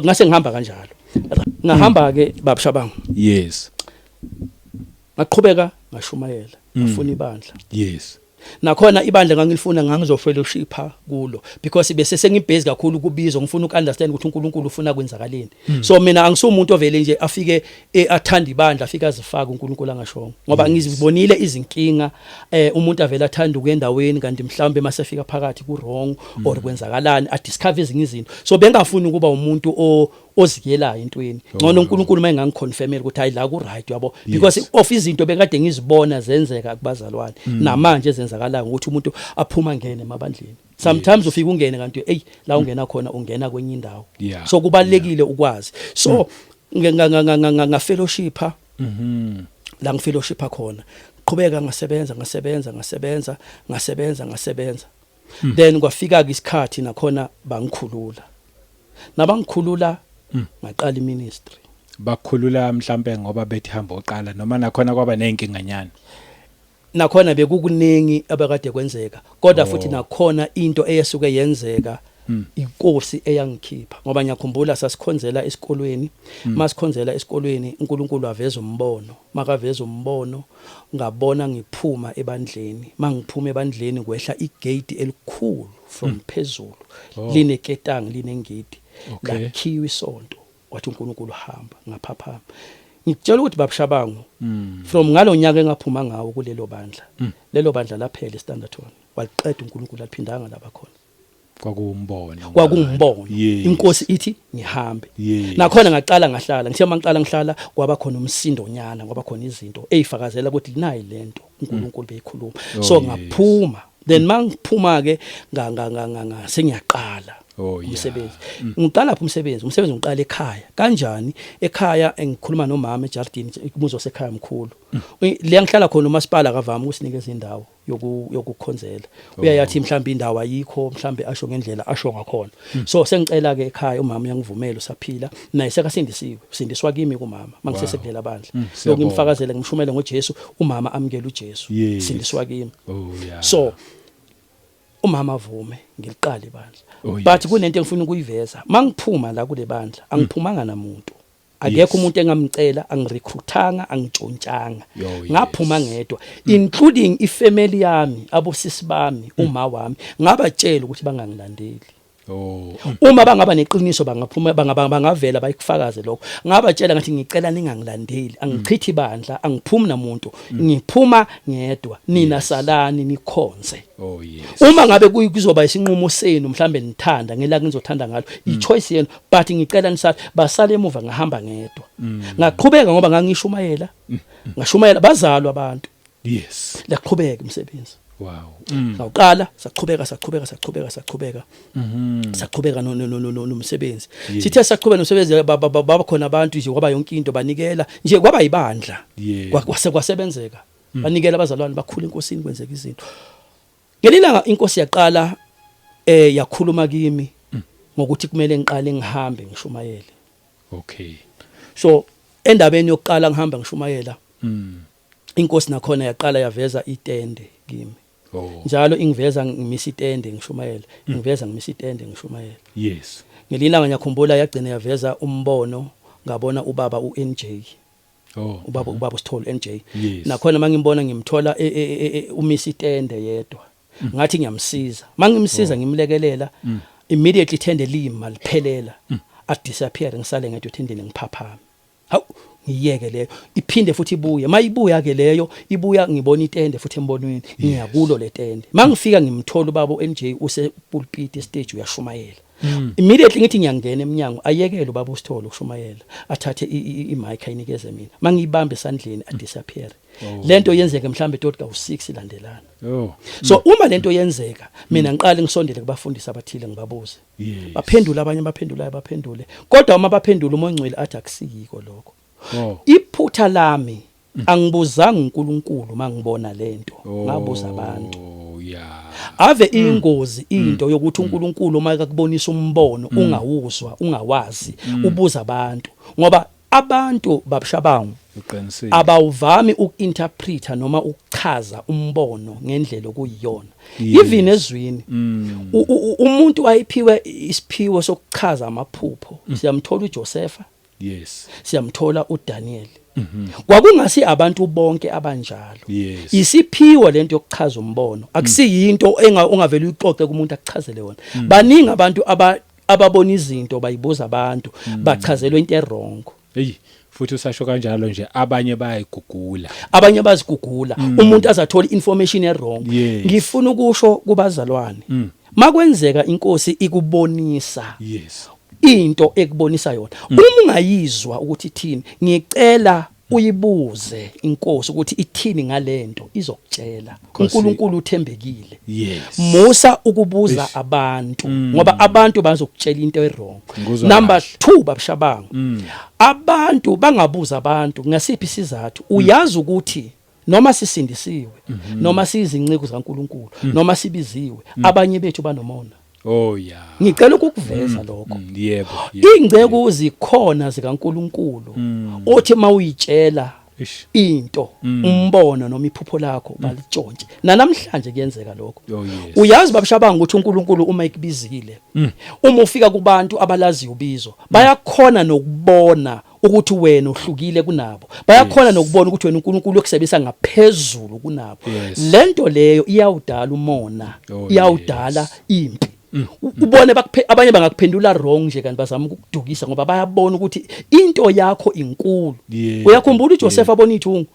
ngase ngihamba kanjalo, ngahamba ke, babushabanga. Ngaqhubeka ngashumayela, ngafuna ibandla. Nakhona ibandla ngangilifuna, ngangizofellowshipa kulo because bese sengibusy kakhulu kubizwa, ngifuna ukunderstand ukuthi uNkulunkulu ufuna kwenzakaleni. So mina angisumuntu ovele nje afike athanda ibandla, afike azifake uNkulunkulu angashongo, ngoba ngizibonile izinkinga, umuntu avele athanda ukuya endaweni, kanti mhlawumbe masefika phakathi ku wrong or kwenzakalani, a discover ezinye izinto. So bengafuni ukuba umuntu ozikelayo entweni. Ngcono uNkulunkulu mayengangiconfirmela ukuthi hayi, la ku right, yabo, because of izinto bekade ngizibona zenzeka kubazalwane namanje ezenzakalayo, ukuthi umuntu aphuma ngene emabandleni. Sometimes ufika ungene, kanti hey, la ungena khona ungena kwenye indawo. So kubalekile ukwazi. So nga fellowshipa la ngifellowshipa khona, qhubeka ngasebenza, ngasebenza, ngasebenza, ngasebenza, ngasebenza. Then kwafika ke isikhathi nakhona bangikhulula. Nabangikhulula, ngaqala iministry. Bakhulula mhlambe ngoba bethi hamba oqala, noma nakhona kwaba nezinkinganyana? Nakhona bekukuningi abekade kwenzeka, kodwa futhi nakhona into eyesuke yenzeka, inkosi eyangikhipha, ngoba ngiyakhumbula sasikhonzela esikolweni. Masikhonzela esikolweni, uNkulunkulu aveza umbono. Makaveza umbono, ngabona ngiphuma ebandleni. Mangiphuma ebandleni, kwehla igate elikhulu from phezulu, lineketanga, linengidi, lakhiwa isonto. Wathi uNkulunkulu, "Hamba." Ngaphaphama. Ngikutshela ukuthi, babushabangu, from ngalonyaka engaphuma ngawo kulelo bandla, lelo bandla laphela eStanderton, waliqeda uNkulunkulu, aliphindanga laba khona. Kwakuwumbono. Kwakuwumbono. Inkosi ithi ngihambe. Nakhona ngaqala ngahlala. Ngithe mangiqala ngihlala, kwaba khona umsindonyana, kwaba khona izinto ezifakazela ukuthi nayi lento uNkulunkulu beyikhuluma. So ngaphuma. Then mangiphuma ke, nga nga nga nga nga- sengiyaqala umsebenzi. Ngiqala phi umsebenzi? Umsebenzi ngiqala ekhaya. Kanjani ekhaya? Engikhuluma nomama ejardini, umuzi wasekhaya mkhulu le ngihlala khona. Umasipala akavami ukusinikeza indawo yokukhonzela. Uyayathi mhlawumbe indawo ayikho, mhlawumbe asho ngendlela asho ngakhona. So sengicela ke ekhaya, umama uyangivumela, usaphila naye, sekasindisiwe, usindiswa kimi kumama mangisesekulela bandla. Siyabonga. Ngimfakazele, ngimshumele ngoJesu, umama amukela uJesu. Sindiswa kimi. So umama avume ngiliqale ibandla. But kunento engifuna ukuyiveza. Mangiphuma la kule bandla, angiphumanga namuntu, akekho umuntu engamcela, angirecruitanga, angitshontshanga. Ngaphuma ngedwa, including ifamily yami, abosisi bami, uma wami, ngabatshela ukuthi bangangilandeli. Uma bangaba neqiniso, bangaphuma, bangavela bayikufakaze lokho. Ngabatshela ngathi, "Ngicela ningangilandeli, angichithi bandla, angiphumi namuntu, ngiphuma ngedwa, nina salani nikhonze. Uma ngabe kuzoba isinqumo senu, mhlambe nithanda ngelaka nizothanda ngalo, i-choice yenu, but ngicela nisale." Basale emuva, ngahamba ngedwa, ngaqhubeka, ngoba ngangishumayela, ngashumayela, bazalwa abantu. Laqhubeka umsebenzi. Ngawuqala, saqhubeka, saqhubeka, saqhubeka, saqhubeka, saqhubeka nomsebenzi. Sithe saqhubeka nomsebenzi, baba khona abantu nje, kwaba yonke into, banikela nje, kwaba ibandla. Kwase kwasebenzeka, banikela abazalwane, bakhula enkosini, kwenzeka izinto. Ngelilanga inkosi yaqala yakhuluma kimi ngokuthi kumele ngiqale ngihambe ngishumayele. So endabeni yokuqala ngihamba ngishumayela, inkosi nakhona yaqala yaveza itende kimi. Njalo ingiveza ngimisa itende ngishumayela, ingiveza ngimisa itende ngishumayela. Ngelilanga ngiyakhumbula yagcina yaveza umbono, ngabona ubaba uNJ. Ubaba uSithole NJ. Nakhona mangimbona, ngimthola umisa itende yedwa. Ngathi ngiyamsiza, mangimsiza, ngimlekelela, immediately ithende lima liphelela, a disappear, ngisale ngedwa ethendeni, ngiphaphama. Hawu, ngiyeke leyo iphinde futhi ibuye. Mayibuya ke leyo ibuya, ngibona itende futhi embonweni, ngiyakulo letende. Mangifika ngimthola ubaba uNJ use pulpit stage uyashumayela. Immediately ngithi ngiyangena eminyango, ayekele ubaba uSithole ukushumayela, athathe i-mic ayinikeze mina. Mangiyibambe esandleni, a-disappear. Lento yenzeke mhlambe toti kawu6 ilandelana. So uma lento yenzeka, mina ngiqale ngisondele kubafundisi abathile, ngibabuze. Baphendula abanye, baphendulayo baphendule, kodwa uma baphendula, uMoya oNgcwele athi akusiyiko lokho. Iphutha lami, angibuzanga uNkulunkulu mangibona lento, ngabuza abantu. Ave ingozi into yokuthi uNkulunkulu uma ekubonisa umbono ungawuzwa, ungawazi, ubuza abantu, ngoba abantu babushabangu abawuvami uku-interpreta noma ukuchaza umbono ngendlela okuyiyona. Even ezwini, umuntu ayiphiwe isiphiwo sokuchaza amaphupho, siyamthola uJosepha, siyamthola uDaniel. Kwakungasi abantu bonke abanjalo. Isiphiwo lento yokuchaza umbono akusiyinto ongavela uyixoxe kumuntu akuchazele yona. Baningi abantu ababona izinto bayibuza abantu, bachazelwe into e-wrong. Hey, futhi usasho kanjalo nje, abanye bayayigugula. Abanye bazigugula, umuntu azathola information e-wrong. Ngifuna ukusho kubazalwane, makwenzeka inkosi ikubonisa into ekubonisa yona, uma ungayizwa ukuthi ithini, ngicela uyibuze inkosi ukuthi ithini ngalento, izokutshela. UNkulunkulu uthembekile. Musa ukubuza abantu, ngoba abantu bazokutshela into e-wrong. Ngikuzwa Number kahle. 2, babushabangu, abantu bangabuza abantu ngasiphi isizathu? Uyazi ukuthi noma sisindisiwe, noma siyizinciko zikaNkuluNkulu, noma sibiziwe, abanye bethu banomona. Ngicela ukukuveza lokho. Yebo. Ingceku zikhona zikaNkuluNkulu othi mawuyitshela into, umbono noma iphupho lakho, balitshontshe. Namhlanje kuyenzeka lokho. Uyazi babushabanga ukuthi uNkulunkulu uma ekubizile, uma ufika kubantu abalaziyo ubizo, bayakhona nokubona ukuthi wena uhlukile kunabo, bayakhona nokubona ukuthi wena uNkulunkulu ukusebenzisa ngaphezulu kunabo. Lento leyo iyawudala umona, iyawudala impi. Ubone abanye bangakuphendula wrong nje, kanti bazama ukukudukisa ngoba bayabona ukuthi into yakho inkulu. Uyakhumbula uJoseph abona ithungu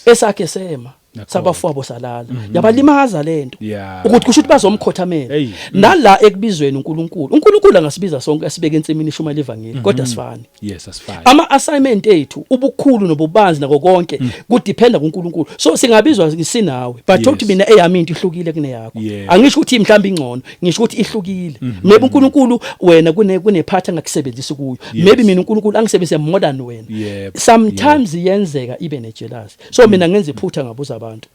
esakhe sema, sabafowabo salala, yabalimaza lento ukuthi kusho ukuthi bazomkhothamela. Nala ekubizweni uNkulunkulu, uNkulunkulu angasibiza sonke asibeke ensimini ishumayela ivangeli, kodwa sifani. Yes, asifani. Ama assignment ethu, ubukhulu nobubanzi nako konke kudependa kuNkulunkulu. So singabizwa sinawe, but ukuthi mina eyami into ihlukile kuneyakho. Angisho ukuthi mhlawumbe ingcono, ngisho ukuthi ihlukile. Maybe uNkulunkulu wena kune part angakusebenzisi kuyo. Maybe mina uNkulunkulu angisebenzise more than wena. Sometimes iyenzeka ibe ne jealous. So mina ngenza iphutha, ngabuza abantu.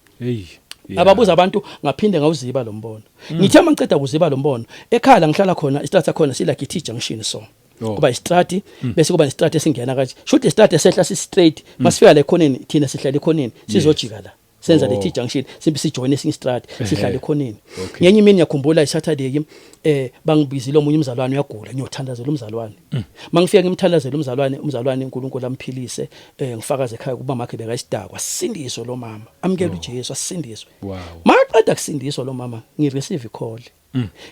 Ababuza abantu, ngaphinde ngawuziba lo mbono. Ngithe mangiceda kuziba lo mbono, ekhaya la ngihlala khona, istrata khona sila T junction, so kuba istrati, bese kuba nestrati esingena kanje, shothi istrati esehla si straight. Masifika la ekhoneni, thina sihlala ekhoneni, sizojika la senza le T junction, simbe sijoin esinye istrati, sihlala ekhoneni. Ngenye imini, ngiyakhumbula iSaturday, bangibizile, omunye umzalwane uyagula, ngiyothandazela umzalwane. Mangifika ngimthandazela umzalwane, umzalwane uNkulunkulu amphilise. Ngifakaze ekhaya kuba makhe bekayisidakwa, sindiswe lo mama, amukela uJesu, asindiswe. Maqeda kusindiswa lo mama, ngireceive call.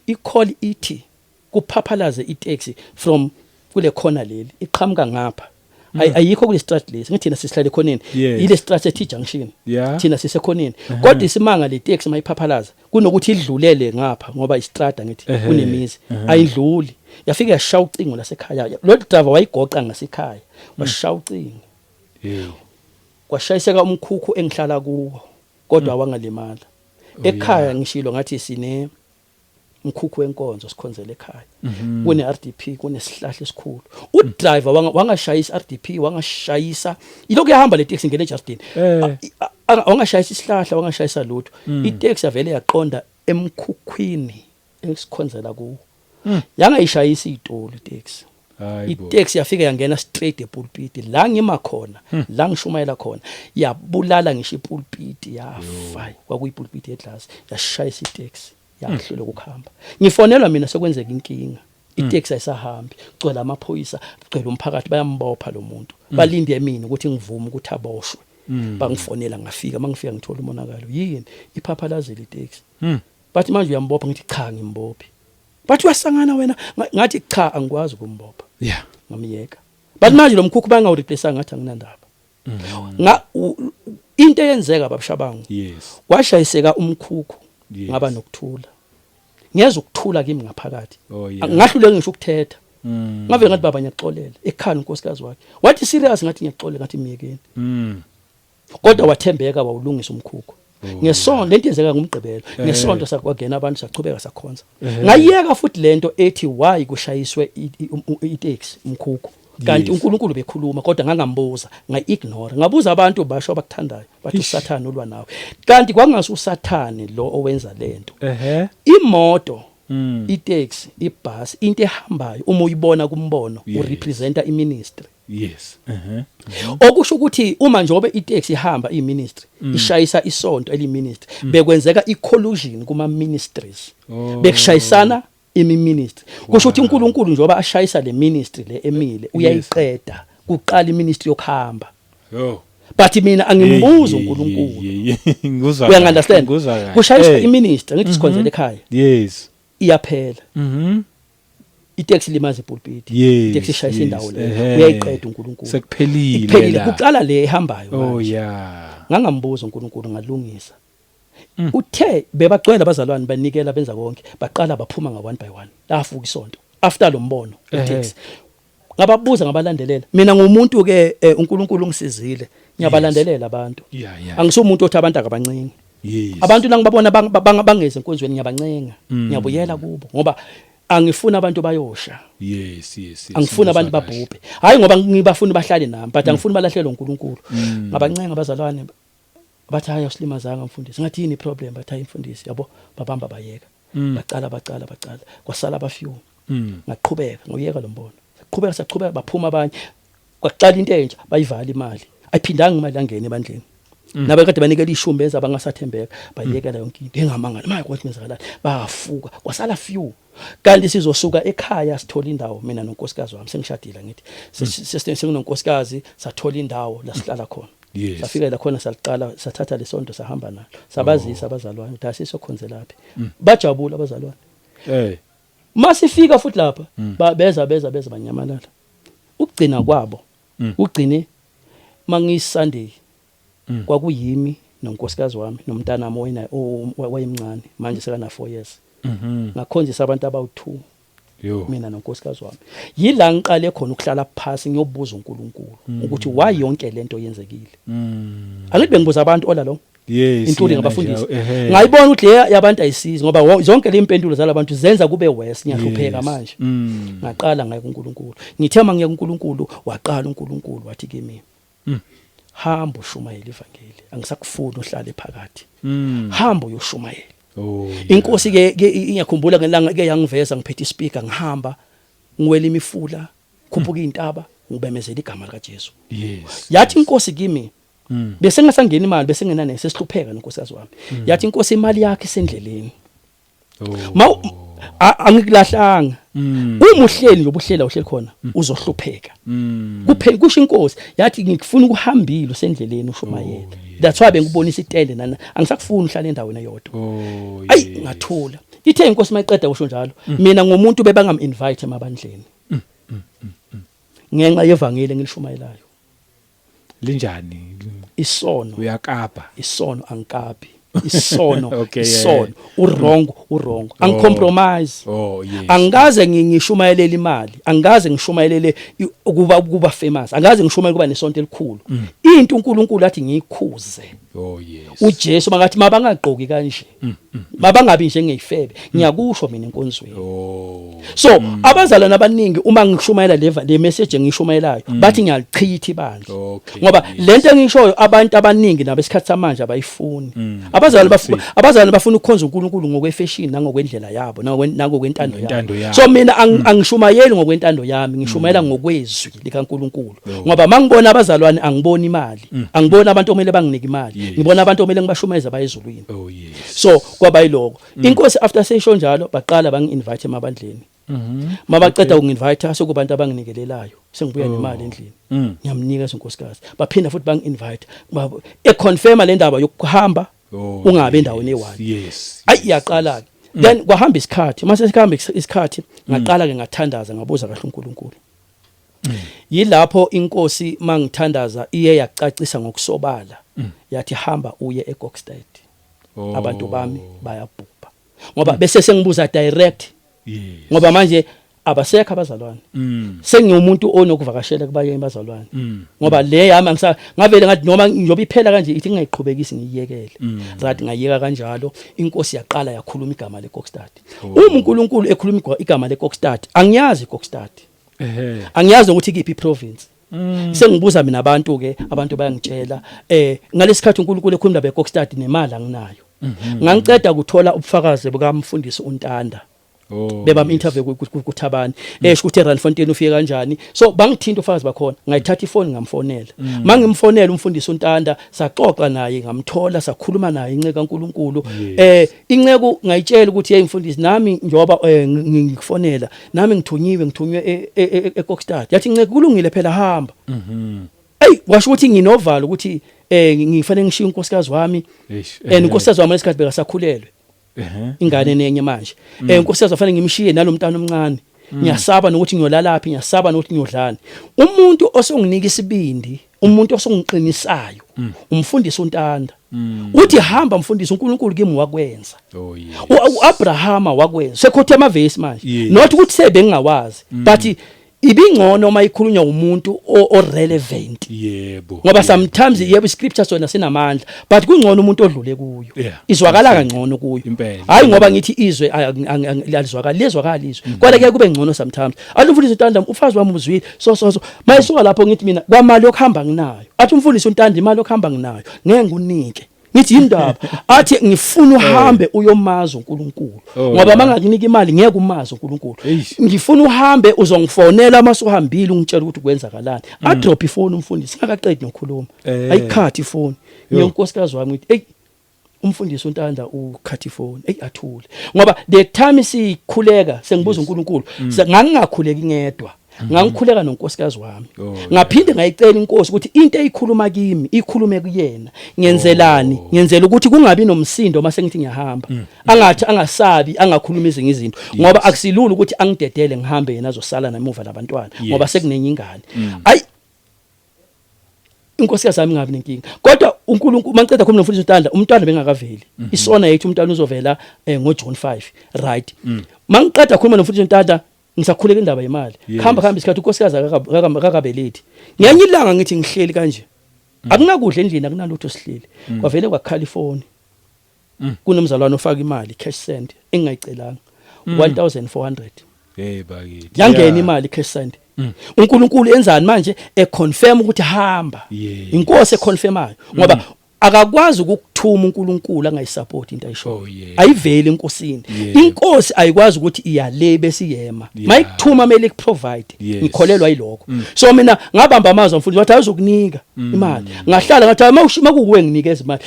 I-call ithi kuphaphalaze itaxi from kule khona leli, iqhamuka ngapha. Ayikho kule street lesi, ngithi thina sisihlale ekhoneni. Ile street ethi junction. Thina sisekhoneni, kodwa isimanga, le taxi mayiphaphalaza, kunokuthi idlulele ngapha ngoba istrada, ngithi kunemizi, ayidluli, yafika yashaya ucingo lasekhaya. Lo driver wayigoqa ngasekhaya, washaya ucingo. Kwashayiseka umkhukhu engihlala kuwo, kodwa wangalimala. Ekhaya ngishilo ngathi sine umkhukhu wenkonzo, sikhonzele ekhaya, kune RDP, kunesihlahla esikhulu. Udriver wangashayisa RDP, wangashayisa ilokhu yahamba le taxi ngene ejardini. Wangashayisa isihlahla, wangashayisa lutho. Itaxi yavele yaqonda emkhukhwini esikhonzela kuwo, yangayishayisa izitulo itaxi. Hayibo. Itaxi yafika yangena straight epulpit la ngima khona, la ngishumayela khona, yabulala ngisho ipulpit, yafa. Kwakuyipulpit yeglass, yashayisa itaxi, yahluleka ukuhamba. Ngifonelwa mina sekwenzeka inkinga, itaxi ayisahambi, kugcwele amaphoyisa, kugcwele umphakathi, bayambopha lo muntu, balinde mina ukuthi ngivume ukuthi aboshwe. Bangifonela, ngafika. Mangifika ngithola umonakalo. Yini? Iphaphalazile itaxi. Bathi manje uyambopha? Ngithi cha, ngimbophi. Bathi uyasangana wena. Ngathi cha, angikwazi ukumbopha. Ngamyeka. But manje lo mkhukhu bangawu-replace, ngathi anginandaba. Nga into eyenzeka, babushabangu, kwashayiseka umkhukhu, ngaba nokuthula, ngeza ukuthula kimi ngaphakathi. Ngahluleka ngisho ukuthetha. Ngave ngathi, "Baba, ngiyaxolela." Ekhala unkosikazi wakhe, wathi, "Serious?" Ngathi, "Ngiyaxolela." Ngathi, "Miyekeni." Kodwa wathembeka, wawulungisa umkhukhu. Ngesonto, lento yenzeka ngomgqibelo, ngesonto sakwagena abantu, sachubeka sakhonza. Ngayiyeka futhi lento ethi why kushayiswe itaxi, umkhukhu, kanti uNkulunkulu bekhuluma, kodwa ngangambuza, ngayignore. Ngabuza abantu, basho abakuthandayo, bathi uSathane ulwa nawe, kanti kwangasi uSathane lo owenza lento. Imoto, itaxi, ibhasi, into ehambayo, uma uyibona kumbono, urepresenta iministry. yes Okusho ukuthi uma njengoba itaxi ihamba, iministry ishayisa isonto eliministry, bekwenzeka icollusion kuma ministries. Bekushayisana imi-ministry. Kusho ukuthi uNkulunkulu njengoba ashayisa le ministry le emile, uyayiqeda, kuqala iministry yokuhamba. Yo. But mina angimbuzo uNkulunkulu. Ngikuzwa. Uyangunderstand? Ngikuzwa kahle. Kushayiswa iministry, ngithi sikhonzele ekhaya, iyaphela. Itaxi limaza ipulpit, itaxi ishayisa indawo leyo, uyayiqeda uNkulunkulu. Sekuphelile. Iphelile. La. Kuqala le ehambayo manje. Ngangambuza uNkulunkulu, ngalungisa. Uthe bebagcwele abazalwane, banikela, benza konke, baqala baphuma nga one by one, lafuka isonto after lo mbono itaxi. Ngababuza, ngabalandelela. Mina ngumuntu ke, uNkulunkulu ungisizile, ngiyabalandelela abantu. Angisumuntu othi abantu akabancengi. Abantu la ngibabona bangeze enkonzweni, ngiyabancenga, ngiyabuyela kubo ngoba angifuni abantu bayosha. yes yes yes Angifuni abantu Ngikuzwa kahle. babhubhe, hayi ngoba ngibafuna bahlale nami, but angifuni balahlelwe uNkulunkulu. Ngabancenga abazalwane, bathi, "Hayi, awusilimazanga mfundisi." Ngathi, "Yini problem?" Bathi, "Hayi mfundisi, yabo." Babamba, bayeka. Bacala, bacala, bacala, kwasala abafew. Ngaqhubeka ngoyeka lo mbono, saqhubeka, saqhubeka, baphuma abanye, kwaqala into entsha, bayivala imali, ayiphindanga imali yangena ebandleni. Nabe kade banikela ishumi, benza bangasathembeka, bayekela yonke into. Engamangala manje kwathi kwenzakalani, bafuka, kwasala few. Kanti sizosuka ekhaya, sithola indawo, mina nonkosikazi wami, sengishadile, ngithi senginonkosikazi, sathola indawo la sihlala khona. Safika la khona, saliqala, sathatha lesonto, sahamba nalo, sabazisa abazalwane ukuthi asisokhonzelaphi. Bajabula abazalwane. Masifika futhi lapha, beza, beza, beza, banyamalala. Ukugcina kwabo, ugcine mangiyiSunday, kwakuyimi nonkosikazi wami nomntanami wena wayemncane manje, sekana 4 years. Ngakhonzisa abantu abawu2, mina nonkosikazi wami. Yila ngiqale khona ukuhlala phansi ngiyobuza uNkulunkulu ukuthi why yonke lento yenzekile. Angithi bengibuza abantu all along, including yena abafundisi. nje, ehe. Ngayibona ukuthi le yabantu ayisizi, ngoba zonke le impendulo zalabantu zenza kube worse, ngiyahlupheka manje. Ngaqala ngaye kuNkulunkulu. Ngithe mangiye kuNkulunkulu, waqala uNkulunkulu wathi kimi, "Hamba ushumayela ivangeli, angisakufuni uhlale phakathi. Hamba uyoshumayela." Inkosi ke ingiyakhumbula ngelanga ke yangiveza ngiphethe ispeaker, ngihamba ngiwela imifula, khuphuka intaba, ngibemezela igama lika Jesu. Yathi inkosi kimi, bese ngasangena imali, bese ngena nesihlupheka nonkosikazi wami. Yathi inkosi, "Imali yakhe isendleleni." Ma angikulahlanga. Uma uhleli nje, ubuhlela uhleli khona, uzohlupheka. Kuphela, kusho inkosi, yathi ngikufuna ukuhambile, usendleleni ushumayela. That's why bengikubonisa itende nana, angisakufuni uhlale endaweni eyodwa. Ayi, ngathula. Ithe inkosi mayiqeda kusho njalo, mina ngumuntu bebangam invite emabandleni ngenxa yevangeli engilishumayelayo. Linjani? Isono. Uyakapa? Isono, angikapi isono. Isono, uwrong, uwrong, angicompromise. Angikaze ngishumayelele imali, angikaze ngishumayelele ukuba famous, angikaze ngishumayele kuba nesonto elikhulu. Into uNkulunkulu athi ngiyikhuze, uJesu makathi mabangagqoki kanje, mabangabi njengezifebe, ngiyakusho mina enkonzweni. So abazalwane abaningi, uma ngishumayela le message engishumayelayo, bathi ngiyalichitha ibandla, ngoba lento engishoyo abantu abaningi nabo esikhathi samanje abayifuni. Abazalwane abazalwane bafuna ukukhonza uNkulunkulu ngokwefashion nangokwendlela yabo, nangokwentando Ngokwentando yabo. Yabo. So mina angishumayeli ngokwentando yami, ngishumayela ngokwezwi likaNkulunkulu, ngoba mangibona abazalwane angiboni imali, angiboni abantu okumele banginike imali, ngibona abantu okumele ngibashumayeze bayezulwini. So kwaba yiloko. Inkosi after seyisho njalo, baqala bangi-invite emabandleni. Mabaqeda ukungi-invite, sekubantu abanginikelelayo, sengibuya nemali endlini, ngiyamnika unkosikazi. Baphinda futhi bangi-invite, econfirma le ndaba yokuhamba, ungabe endaweni eyi-one. Ayi, yaqala ke. Then kwahamba isikhathi, mase sikhamba isikhathi, ngaqala ke ngathandaza, ngabuza kahle uNkulunkulu. Yilapho inkosi mangithandaza iye yacacisa ngokusobala, yathi hamba uye eKokstad. Abantu bami bayabhubha, ngoba bese sengibuza direct, ngoba manje abasekho abazalwane. Sengiwumuntu onokuvakashela kubanye abazalwane, ngoba le yami angisa ngavele ngathi noma njoba iphela kanje, ithi ngingayiqhubekisi, ngiyiyekele. Right, ngayiyeka kanjalo. Inkosi yaqala yakhuluma igama leKokstad. Uma uNkulunkulu ekhuluma igama leKokstad, angiyazi iKokstad, angiyazi ukuthi ikiphi iprovince. Sengibuza mina abantu ke, abantu bayangitshela ngalesikhathi uNkulunkulu ekhuluma beKokstad, nemali anginayo. Ngangiceda ukuthola ubufakazi bukamfundisi uNtanda, bebam interview kuThabani, esho ukuthi eRandfontein ufike kanjani. So bangithinta ufakazi bakhona, ngayithatha ifoni, ngamfonela. Mangimfonela umfundisi uNtanda, saxoxa naye, ngamthola, sakhuluma naye, inceka kaNkuluNkulu. Inceku ngayitshela ukuthi, hey mfundisi, nami njoba ngikufonela, nami ngithunyiwe, ngithunywe eKokstad. Yathi inceku, kulungile phela, hamba. Ey, washo ukuthi nginovalo ukuthi ngifanele ngishiye unkosikazi wami, and unkosikazi wami lesikhathi bekasakhulelwe ingane nenye manje. Unkosikazi wafanele ngimshiye nalomntana omncane. Ngiyasaba nokuthi ngiyolalaphi, ngiyasaba nokuthi ngiyodlani. Umuntu osonginika isibindi, umuntu osongiqinisayo, umfundisi uNtanda. Uthi hamba mfundisi, uNkulunkulu kimi wakwenza. uAbrahama wakwenza. Sekhothe amavesi manje. Not ukuthi sebengingawazi, but ibingcono uma ikhulunywa umuntu o relevant. Ngoba sometimes, yebo, iscripture sona sinamandla, but kungcono umuntu odlule kuyo. Izwakala kangcono kuyo. Hayi ngoba ngithi izwe alizwakala, liyezwakala izwe. Kodwa kuye kube ngcono sometimes. Athi umfundisi uNtanda, umfazi wami uzwile, so so so. Mayisuka lapho ngithi mina kwamali yokuhamba nginayo. Athi umfundisi uNtanda, imali yokuhamba nginayo. Ngeke ngikunike. Ngithi yindaba? Athi ngifuna uhambe uyomazi uNkulunkulu. Ngoba mangakunika imali ngeke umazi uNkulunkulu. Eish. Ngifuna uhambe, uzongifonela masuhambile, ungitshela ukuthi kwenzakalani. Adrop ifoni umfundisi ngakaqedi nokukhuluma. Ayikhathi ifoni. Ngiyonkosikazi wami ngithi, hey, umfundisi uNtanda ukhathi ifoni. Hey, athule. Ngoba the time sikhuleka sengibuza uNkulunkulu, ngangingakhuleki ngedwa. Ngangikhuleka nonkosikazi wami. Ngaphinde ngayicela inkosi ukuthi into eyikhuluma kimi ikhulume kuyena. Ngenzelani? Ngenzela ukuthi kungabi nomsindo mase ngithi ngiyahamba. Angathi angasabi, angakhuluma ezinye izinto, ngoba akusilula ukuthi angidedele ngihambe, yena azosala namuva labantwana, ngoba sekunenye ingane. Ayi, inkosikazi yami ingabi nenkinga. Kodwa uNkulunkulu, mangiceda khona nomfundisi uNtanda, umntwana bengakaveli. Isona yethu umntwana uzovela ngoJune 5, right? Mangiqeda khuluma nomfundisi uNtanda, ngisakhuleka indaba yemali. Khamba khamba isikhathi, unkosikazi akakabelethi. Ngenye ilanga ngithi ngihleli kanje, akunakudla endlini, akunalutho, sihleli, kwavele kwakhala ifoni. Kunomzalwane ofaka imali, cash send, engingayicelanga, 1400. Hey bakithi. Yangena imali, cash send. uNkulunkulu enzani manje? Econfirm ukuthi hamba. Inkosi econfirmayo, ngoba akakwazi ukukuthuma uNkulunkulu angayisupport into ayishoyo. Ayiveli enkosini. Inkosi ayikwazi ukuthi iyale bese iyema. Mayikuthuma kumele ikuprovide. Ngikholelwa yilokho. So mina ngabamba amazwi amfundisi, wathi ayizokunika imali. Ngahlala ngathi makukuwe nginikeza imali.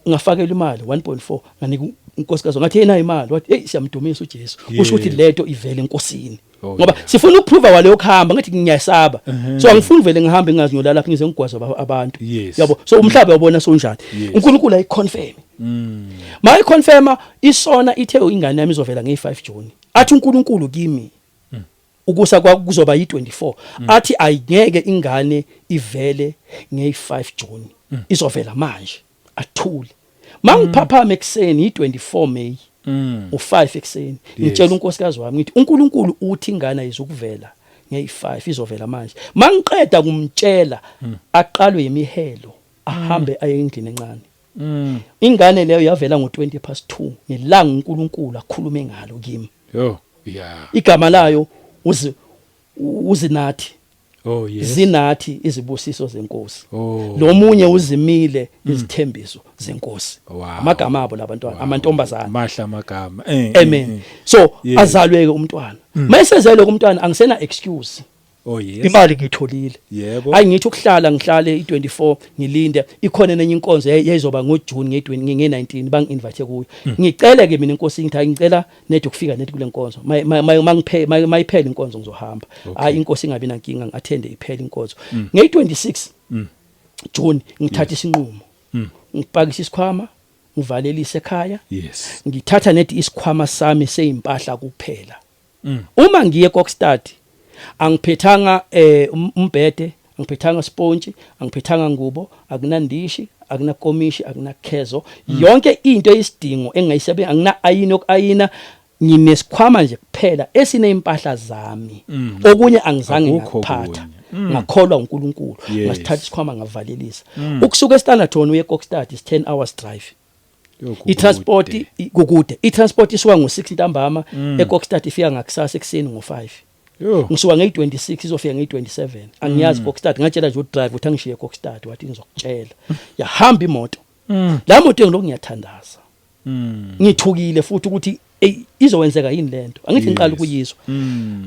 Ngafakela imali 1.4, nganika unkosikazi, ngathi yena imali, wathi hey, siyamdumisa uJesu. Usho ukuthi lento ivele enkosini. Ngoba sifuna ukuprova wale yokuhamba, ngathi ngiyasaba. So angifuni vele ngihambe ngingazi ngiyolala lapho, ngize ngigwaze abantu. Yabo, so umhlaba uyabona sonjani. UNkulunkulu ayiconfirm. Mayiconfirma isona ithe ingane yami izovela nge5 June. Athi uNkulunkulu kimi ukusa kuzoba yi24, athi ayingeke ingane ivele nge5 June, izovela manje. Athule. Mangiphaphama ekseni yi24 May, u5 ekseni, ngitshela unkosikazi wami, ngithi uNkulunkulu uthi ingane ayizukuvela ngeyi5, izovela manje. Mangiqeda kumtshela, aqalwe imihelo, ahambe aye endlini encane. Ingane leyo yavela ngo20 past 2 ngelanga uNkulunkulu akhulume ngalo kimi. Yo, yeah. Igama layo uzi uZinathi. Zinathi izibusiso zenkosi. Lo munye uzimile izithembiso zenkosi. Amagama abo labantwana, amantombazana. Mahla amagama. Amen. So azalwe ke umntwana. Mayesezelwe umntwana, angisena excuse. Imali ngiyitholile. Hayi, ngithi ukuhlala ngihlale i24 ngilinde, ikhona nenye inkonzo yayizoba ngoJune nge20 nge19, bangi-invite kuyo. Ngicele ke mina inkosi, ngithi hayi, ngicela nedi ukufika nedi kule nkonzo, mangiphe mayiphela inkonzo ngizohamba. Hayi, inkosi ingabi nankinga, ngiattende iphela inkonzo. Nge26 June ngithatha isinqumo, ngipakisha isikhwama, ngivalelise ekhaya. Ngithatha nedi isikhwama sami seyimpahla kuphela. Uma ngiye Kokstad Angiphethanga umbhede, angiphethanga sponge, angiphethanga ngubo, akunandishi, akunakomishi, akunakhezo. Yonke into eyisidingo engayisebenza, angina ayini yokayina, nginesikhwama nje kuphela esineimpahla zami. Okunye angizange Akukho ngakuphatha. Okunye. Ngakholwa uNkulunkulu. Ngasithatha isikhwama, ngavalelisa. Ukusuka eStanderton uye eKokstad is 10 hours drive. Yo, I-transport kukude. Kukude. I-transport isuka ngo6 ntambama eKokstad, ifika ngakusasa ekuseni ngo5. Yo. Ngisuka ngeyi26, izofika ngeyi27. Angiyazi Kokstad, ngatshela nje udriver ukuthi angishiye eKokstad, wathi ngizokutshela. Yahamba imoto. La moto engilokhu ngiyathandaza. Ngithukile futhi ukuthi ey, izowenzeka yini lento? Angithi ngiqala ukuyizwa.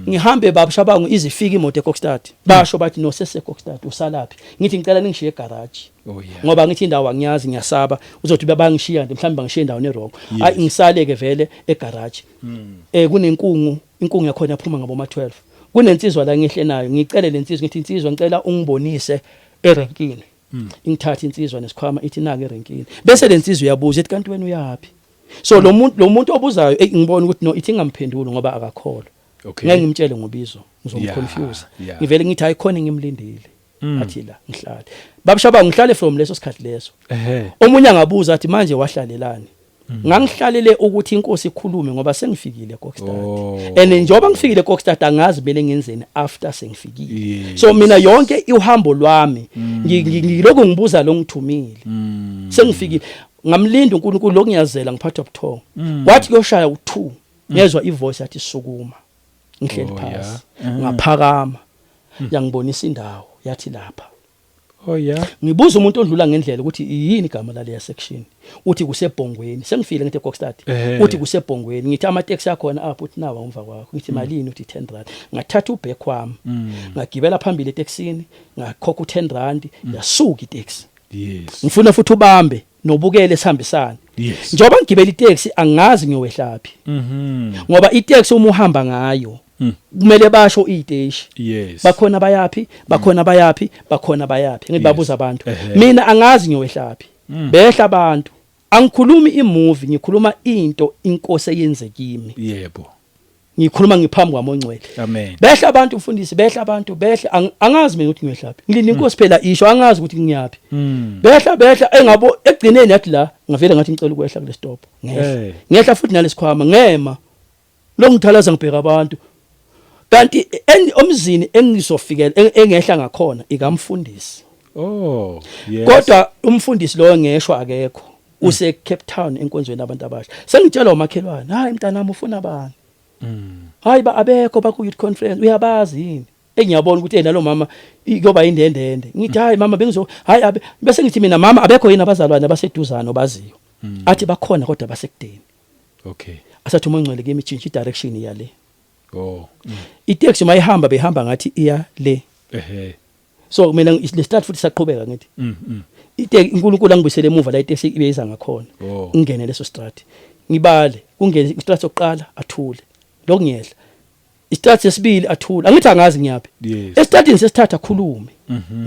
Ngihambe, baba Shabangu, izifika imoto eKokstad. Basho bathi, "No, sese Kokstad, usalaphi?" Ngithi ngicela ningishiye egarage. Ngoba ngithi indawo angiyazi, ngiyasaba. Uzothi babangishiya nje, mhlawumbe bangishiya endaweni ewrong. Hayi, ngisaleke vele egarage. Kunenkungu, inkungu yakhona yaphuma ngabo ma 12. Kunensizwa la ngihle nayo, ngicele lensizwa, ngithi, "Insizwa, ngicela ungibonise erenkini." Ingithatha insizwa nesikhwama, ithi nake erenkini. Bese lensizwa iyabuza, ithi, "Kanti wena uyapi?" So lo muntu obuzayo, ey, ngibona ukuthi no, ithi ngingamphenduli ngoba akakholwa. Ngeke ngimtshele ngobizo, ngizomconfuse. Ngivele ngithi hayi, khona ngimlindile. Athi la ngihlale. Babishaba, ngihlale from leso sikhathi leso. Omunye angabuza athi, "Manje wahlalelani?" Ngangihlalele ukuthi inkosi ikhulume ngoba sengifikile eKokstad. And njengoba ngifikile eKokstad, angazi kumele ngenzeni after sengifikile. So mina yonke uhambo lwami ngilokhu ngibuza lo ngithumile. Sengifikile, ngamlinda uNkulunkulu, lokungiyazela, ngiphathwa buthongo. Kwathi kuyoshaya u2, ngezwa ivoice yathi, "Sukuma." Ngihleli phasi. Ngaphakama. Yangibonisa indawo, yathi lapha. Ngibuza umuntu odlula ngendlela ukuthi yini igama laleya section. Uthi kusebhongweni. Sengifile ngithi eKokstad. Uthi kusebhongweni. Ngithi ama taxi akhona apho? Uthi nawa umva kwakho. Ngithi malini? Uthi 10 rand. Ngathatha ubag wami. Ngagibela phambili eTaxini, ngakhokha u10 rand, yasuka itaxi. Ngifuna futhi ubambe nobukele sihambisane. Njengoba ngigibela itaxi, angazi ngiyowehlaphi. Ngoba itaxi uma uhamba ngayo kumele basho iteshi. Bakhona bayapi, bakhona bayapi, bakhona bayapi. Ngithi babuza abantu. Mina angazi ngiyowehlaphi. Behla abantu. Angikhulumi imovie, ngikhuluma into inkosi eyenze kimi. Ngikhuluma ngiphambi kwami ongcwele. Amen. Behla abantu, mfundisi, behla abantu, behla. Angazi mina ukuthi ngiyohlaphi. Ngilinda inkosi phela isho, angazi ukuthi ngiyaphi. Behla, behla, engabo ekugcineni yathi la, ngavele ngathi ngicela ukwehla kule stop. Ngehla. Ngehla futhi nalesikhwama, ngema. Lo ngithalaza, ngibheka abantu. Kanti omzini engizofikela engehla ngakhona ikamfundisi. Kodwa umfundisi lo ngeshwa akekho. Use Cape Town enkonzweni abantu abasha. Sengitshelwa umakhelwane, "Hayi mntanami, ufuna bani?" Hayi ba, abekho, baku youth conference, uyabazi yini? Engiyabona ukuthi nalo mama kuyoba indendende. Ngithi hayi mama, bengizo hayi abe bese ngithi mina, "Mama, abekho yini abazalwane abaseduzane obaziyo?" Athi bakhona kodwa basekudeni. Asathi uMoya Ongcwele kimi, "Tshintsha i-direction yale." Itaxi mayihamba behamba ngathi iya le. So mina le start futhi saqhubeka, ngithi ite uNkulunkulu angibuyisele emuva la itaxi ibe iza ngakhona. Ngingene leso strat, ngibale, kungene istrat sokuqala, athule. Lokungiyehla istrat sesibili, athule. Angithi angazi ngiyaphi. Estratini sesithatha akhulume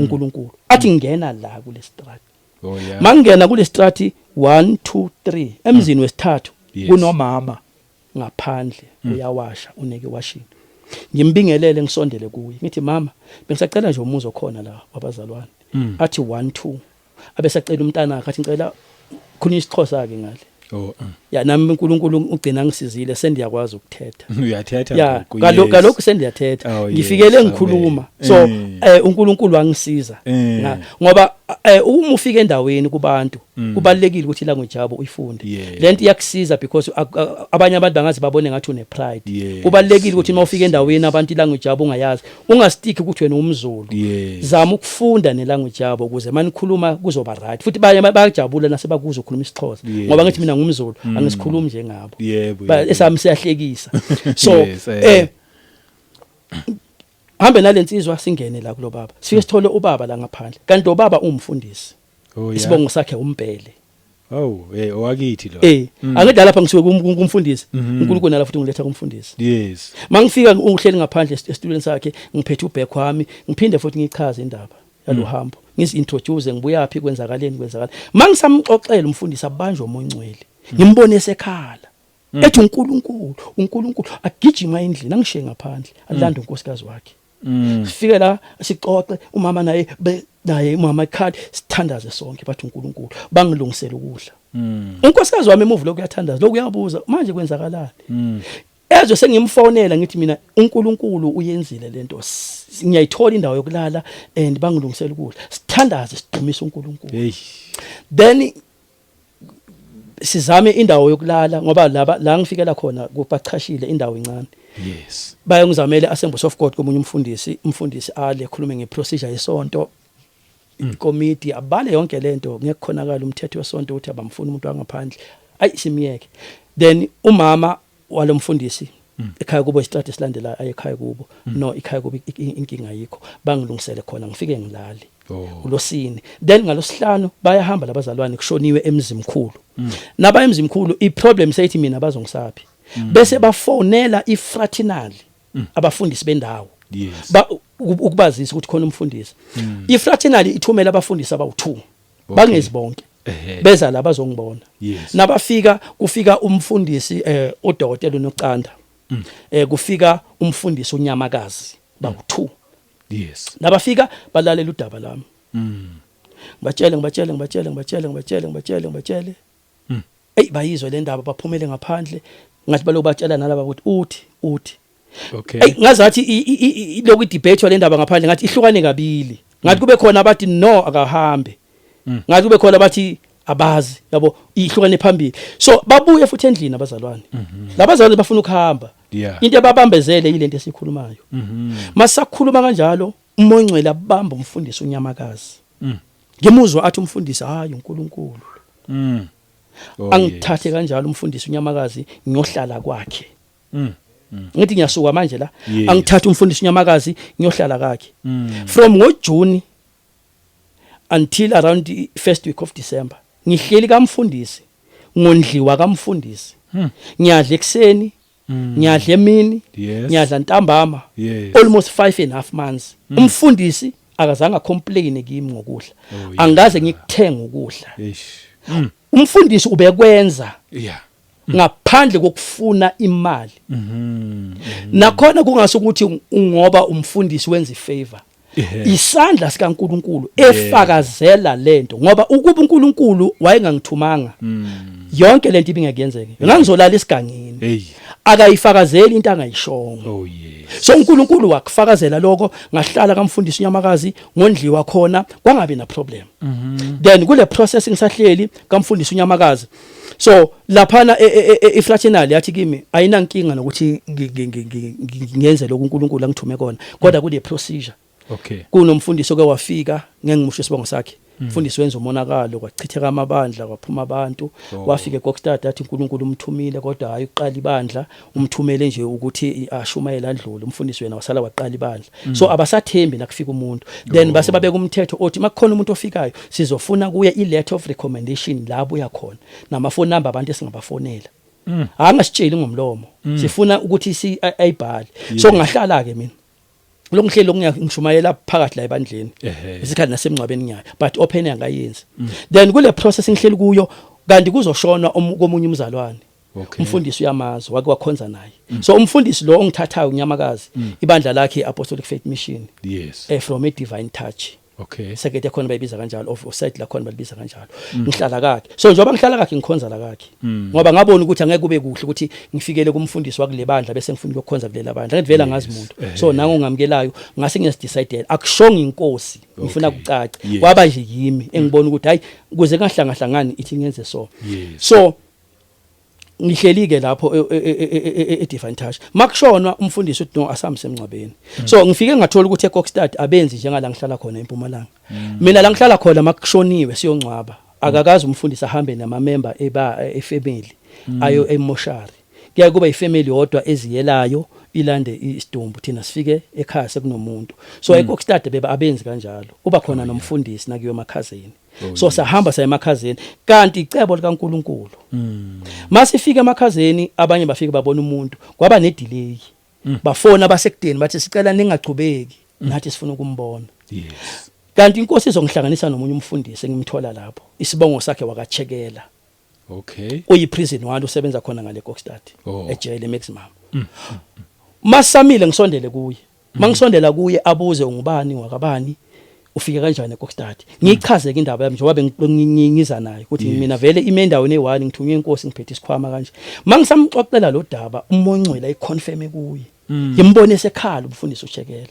uNkulunkulu, athi ngena la kule strat. Mangena kule strat, 1 2 3, emzini wesithathu kunomama ngaphandle uyawasha, uneke washini. Ngimbingelele, ngisondele kuye, ngithi, "Mama, bengisacela nje umuzi okhona la wabazalwane." Athi 1 2, abesacela umntanakhe, athi ngicela khuluma isiXhosa ke ngale. Ya, nami uNkulunkulu ugcina ngisizile, sendiyakwazi ukuthetha. Uyathetha Ya. ngoku, Kalokhu sendiyathetha. Ngifikele ngikhuluma. So uNkulunkulu wangisiza. Ngoba uma ufika endaweni kubantu, kubalekile ukuthi language yabo uyifunde. Lento iyakusiza because abanye abantu bangazi babone ngathi une pride. Kubalekile ukuthi uma ufika endaweni abantu ilanguage yabo ungayazi, ungastick ukuthi wena umZulu. Zama ukufunda nelanguage yabo ukuze manikhuluma kuzoba right. Futhi baye bayajabula nasebakuzwa ukhuluma isiXhosa. Ngoba ngithi mina ngumZulu, angisikhulumi njengabo. Esami siyahlekisa. So hambe nalensizwa, singene la kulo baba. Sifike sithole ubaba la ngaphandle. Kanti lo baba umfundisi. Isibongo sakhe uMbhele. Oh, owakithi lo. Angithi lapha ngisuke kumfundisi. uNkulunkulu nala futhi ngiletha kumfundisi. Mangifika uhleli ngaphandle esitulweni sakhe, ngiphethe ubag wami, ngiphinde futhi ngichaze indaba yalohambo. Ngizi-introduce, ngibuyaphi, kwenzakaleni, kwenzakala. Mangisamxoxela umfundisi, abanjwe uMoya Ongcwele. Ngimbone esekhala. Ethi uNkulunkulu, uNkulunkulu agijima endlini angishiye ngaphandle, alanda unkosikazi wakhe. Sifike la sixoxe, umama naye naye umama ekhali, sithandaze sonke, bathi uNkulunkulu bangilungisela ukudla. Unkosikazi wami emuva lokhu uyathandaza, lokhu uyabuza manje kwenzakalani. Ezwe sengimfonela ngithi mina uNkulunkulu uyenzile lento, ngiyayithola indawo yokulala and bangilungisela ukudla, sithandaze sidumise uNkulunkulu. Hey. Then sizame indawo yokulala ngoba laba la ngifikela khona kubachashile indawo incane. Bayongizamela Assemblies of God komunye umfundisi, umfundisi ale khulume ngeprocedure yesonto, ikomiti abale yonke lento, ngeke khonakala umthetho wesonto ukuthi abamfuni umuntu wangaphandle, ayi simiyeke. Then umama walomfundisi ekhaya kubo, isitrati esilandelayo aye ekhaya kubo, no ikhaya kubo inkinga yikho, bangilungisele khona ngifike ngilale. Ulosine, then ngalosihlanu bayahamba labazalwane, kushoniwe emzimkhulu. Naba emzimkhulu iproblem seyithi mina bazongisaphi, bese bafonela ifraternal abafundisi bendawo ukubazisa ukuthi khona umfundisi. Ifraternal ithumela abafundisi abawu2, bangezi bonke, beza la bazongibona. Nabafika kufika umfundisi udokotela uNocanda, kufika umfundisi uNyamakazi, bawu2. Nabafika balalela udaba lami. Ngibatshele, ngibatshele, ngibatshele, ngibatshele, ngibatshele, ngibatshele, ngibatshele. Ey, bayizwe le ndaba, baphumele ngaphandle, ngathi balobatshela nalaba ukuthi uthi Ey, ngazathi lokhu idebate le ndaba ngaphandle ngathi ihlukane kabili. Ngathi kube khona abathi no akahambe, ngathi kube khona abathi abazi, yabo, ihlukane phambili. So babuye futhi endlini abazalwane, labazalwane bafuna ukuhamba. Into ebabambezele yilento esikhulumayo. Masakhuluma kanjalo uMoya oNgcwele abamba umfundisi uNyamakazi. Ngimuzwa athi umfundisi, hayi uNkulunkulu. Angithathe kanjalo umfundisi uNyamakazi ngiyohlala kwakhe. Ngithi ngiyasuka manje la, angithathe umfundisi uNyamakazi ngiyohlala kwakhe. From ngoJune until around the first week of December ngihleli kamfundisi, ngondliwa kamfundisi. Ngiyadla ekseni, ngiyadla emini, ngiyadla ntambama. Almost 5.5 months. Umfundisi akazange complain kimi ngokudla. Angikaze ngikuthenga ukudla. Eish. Umfundisi ubekwenza ngaphandle kokufuna imali. Nakhona kungase ukuthi ngoba umfundisi wenza ifavor. Isandla sikaNkuluNkulu efakazela lento, ngoba ukuba uNkulunkulu wayengangithumanga yonke lento ibingeke yenzeke, ngangizolala esigangeni. Hey. Akayifakazeli into angayishongo. Oh yes. So uNkulunkulu wakufakazela lokho, ngahlala kamfundisi uNyamakazi, ngondliwa khona, kwangabi na problem. Then kule process ngisahleli kamfundisi uNyamakazi, so laphana ifraternal yathi kimi ayinankinga nokuthi ngenze lokhu uNkulunkulu angithume kona, kodwa kule procedure kunomfundisi oke wafika, ngeke ngimusho isibongo sakhe, umfundisi wenza umonakalo, kwachitheka amabandla, kwaphuma abantu. Wafika eKokstad athi uNkulunkulu umthumile, kodwa hayi uqala ibandla, umthumele nje ukuthi ashumayele adlule. Umfundisi wena wasala waqala ibandla. So abasathembi nakufika umuntu. Then base babeka umthetho othi makukhona umuntu ofikayo sizofuna kuye i letter of recommendation la abuya khona, nama phone number abantu esingabafonela. Angasitsheli ngomlomo, sifuna ukuthi si ayibhale. So ngahlala ke mina lokungihleli lokungishumayela phakathi la ebandleni, isikhathi nasemngcwabeni ngiyayo, but open angayenzi. Then kule process ngihleli kuyo kanti kuzoshonwa komunye umzalwane. Umfundisi uyamazi, wake wakhonza naye. So umfundisi lo ongithathayo uNyamakazi, ibandla lakhe Apostolic Faith Mission, from a Divine Touch. Sekete khona bayibiza kanjalo, of side la khona balibiza kanjalo. Ngihlala kakhe. So njengoba ngihlala kakhe ngikhonza la kakhe, ngoba ngabona ukuthi angeke kube kuhle ukuthi ngifikele kumfundisi wakule bandla bese ngifuna ukukhonza kulela bandla, ngithi vele angazi muntu. So nango ngamukelayo ngase ngiyazidecide, akushonga inkosi, ngifuna kucace. Kwaba nje yimi engibona ukuthi hayi, ukuze ngahlangahlangani ithi ngenze so. So ngihleli ke lapho e Divine Touch, makushonwa umfundisi uthi no, asambe semngcwabeni. So ngifike ngathola ukuthi eKokstad abenzi njengala ngihlala khona eMpumalanga. Mina la ngihlala khona makushoniwe siyongcwaba, akakazi umfundisi ahambe nama member eba efamily ayo emoshari, kuyaye kuba ifamily yodwa eziyelayo ilande isidumbu, thina sifike ekhaya sekunomuntu. So eKokstad beba abenzi kanjalo, kuba khona nomfundisi nakuyo emakhazeni. So sahamba saya emakhazeni, kanti icebo likaNkuluNkulu, masifika emakhazeni abanye bafika babona umuntu, kwaba ne delay, bafona basekudeni bathi sicela ningachubeki, nathi sifuna ukumbona. Kanti inkosi izongihlanganisa nomunye umfundisi engimthola lapho, isibongo sakhe wakachekela. Okay. Uyi prison warden, usebenza khona ngale Kokstad, ejele maximum. Masamile ngisondele kuye, mangisondela kuye abuze ungubani, wakabani, ufike kanjani eKokstad. Ngichaze ke indaba yami njengoba bengiza nayo ukuthi mina vele ime endaweni eyi-1, ngithunywe inkosi, ngiphethe isikhwama kanje. Mangisamxoxela lo daba, uMoya oNgcwele ayiconfirm kuye. Ngimbone esekhala umfundisi uChekela,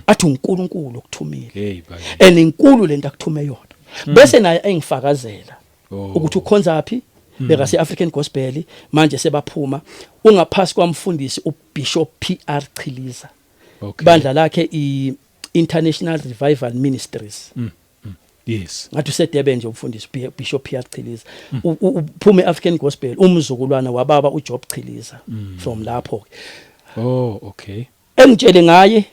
athi uNkulunkulu okuthumile Hey bayi. And inkulu lento akuthume yona, bese naye engifakazela ukuthi ukhonza phi, bekase African Gospel, manje sebaphuma, ungaphasi kwamfundisi uBishop PR Chiliza. Bandla lakhe i International Revival Ministries. Ngathi useDurban nje umfundisi Bishop PR Chiliza. Uphume African Gospel, umzukulwana wababa uJob Chiliza from lapho ke. Oh, okay. Engitshele ngaye,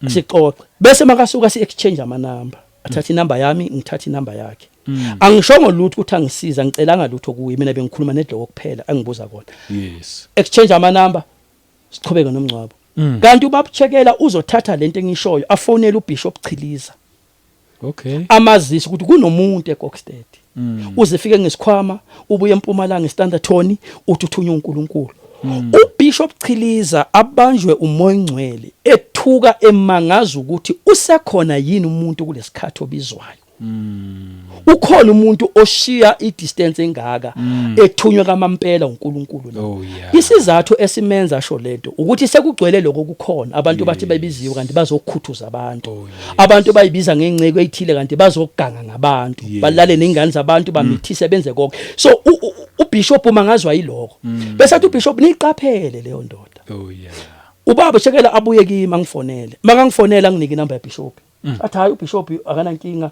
sixoxe, bese makasuka si exchange amanamba, athatha inamba yami, ngithatha inamba yakhe. Angishongo lutho ukuthi angisiza, ngicelanga lutho kuye, mina bengikhuluma nedloko kuphela angibuza kona. Exchange amanamba, sichubeke nomngcwabo. Kanti ubabchekela uzothatha lento engishoyo afonele uBishop Chiliza, amazisi ukuthi kunomuntu eKokstad uzifike ngesikhwama, ubuye eMpumalanga eStanderton, uthi uthunywa uNkulunkulu. UBishop Chiliza abanjwe uMoya oNgcwele, ethuka emangaza ukuthi usekhona yini umuntu kulesikhathi obizwayo, ukhona umuntu oshiya idistance engaka ethunywe kamampela uNkulunkulu la. Isizathu esimenza asho lento ukuthi sekugcwele lokho, kukhona abantu bathi bayibiziwe kanti bazokhuthuza abantu. Abantu bayibiza ngenceko ezithile kanti bazoganga ngabantu, balale nezingane zabantu, bamithise, benze konke. So uBishop mangazwa yilokho, bese athi uBishop niqaphele leyo ndoda. Ubaba Shekela abuye kimi angifonele, makangifonela anginike inamba yaBishop, athi hayi, uBishop akanankinga,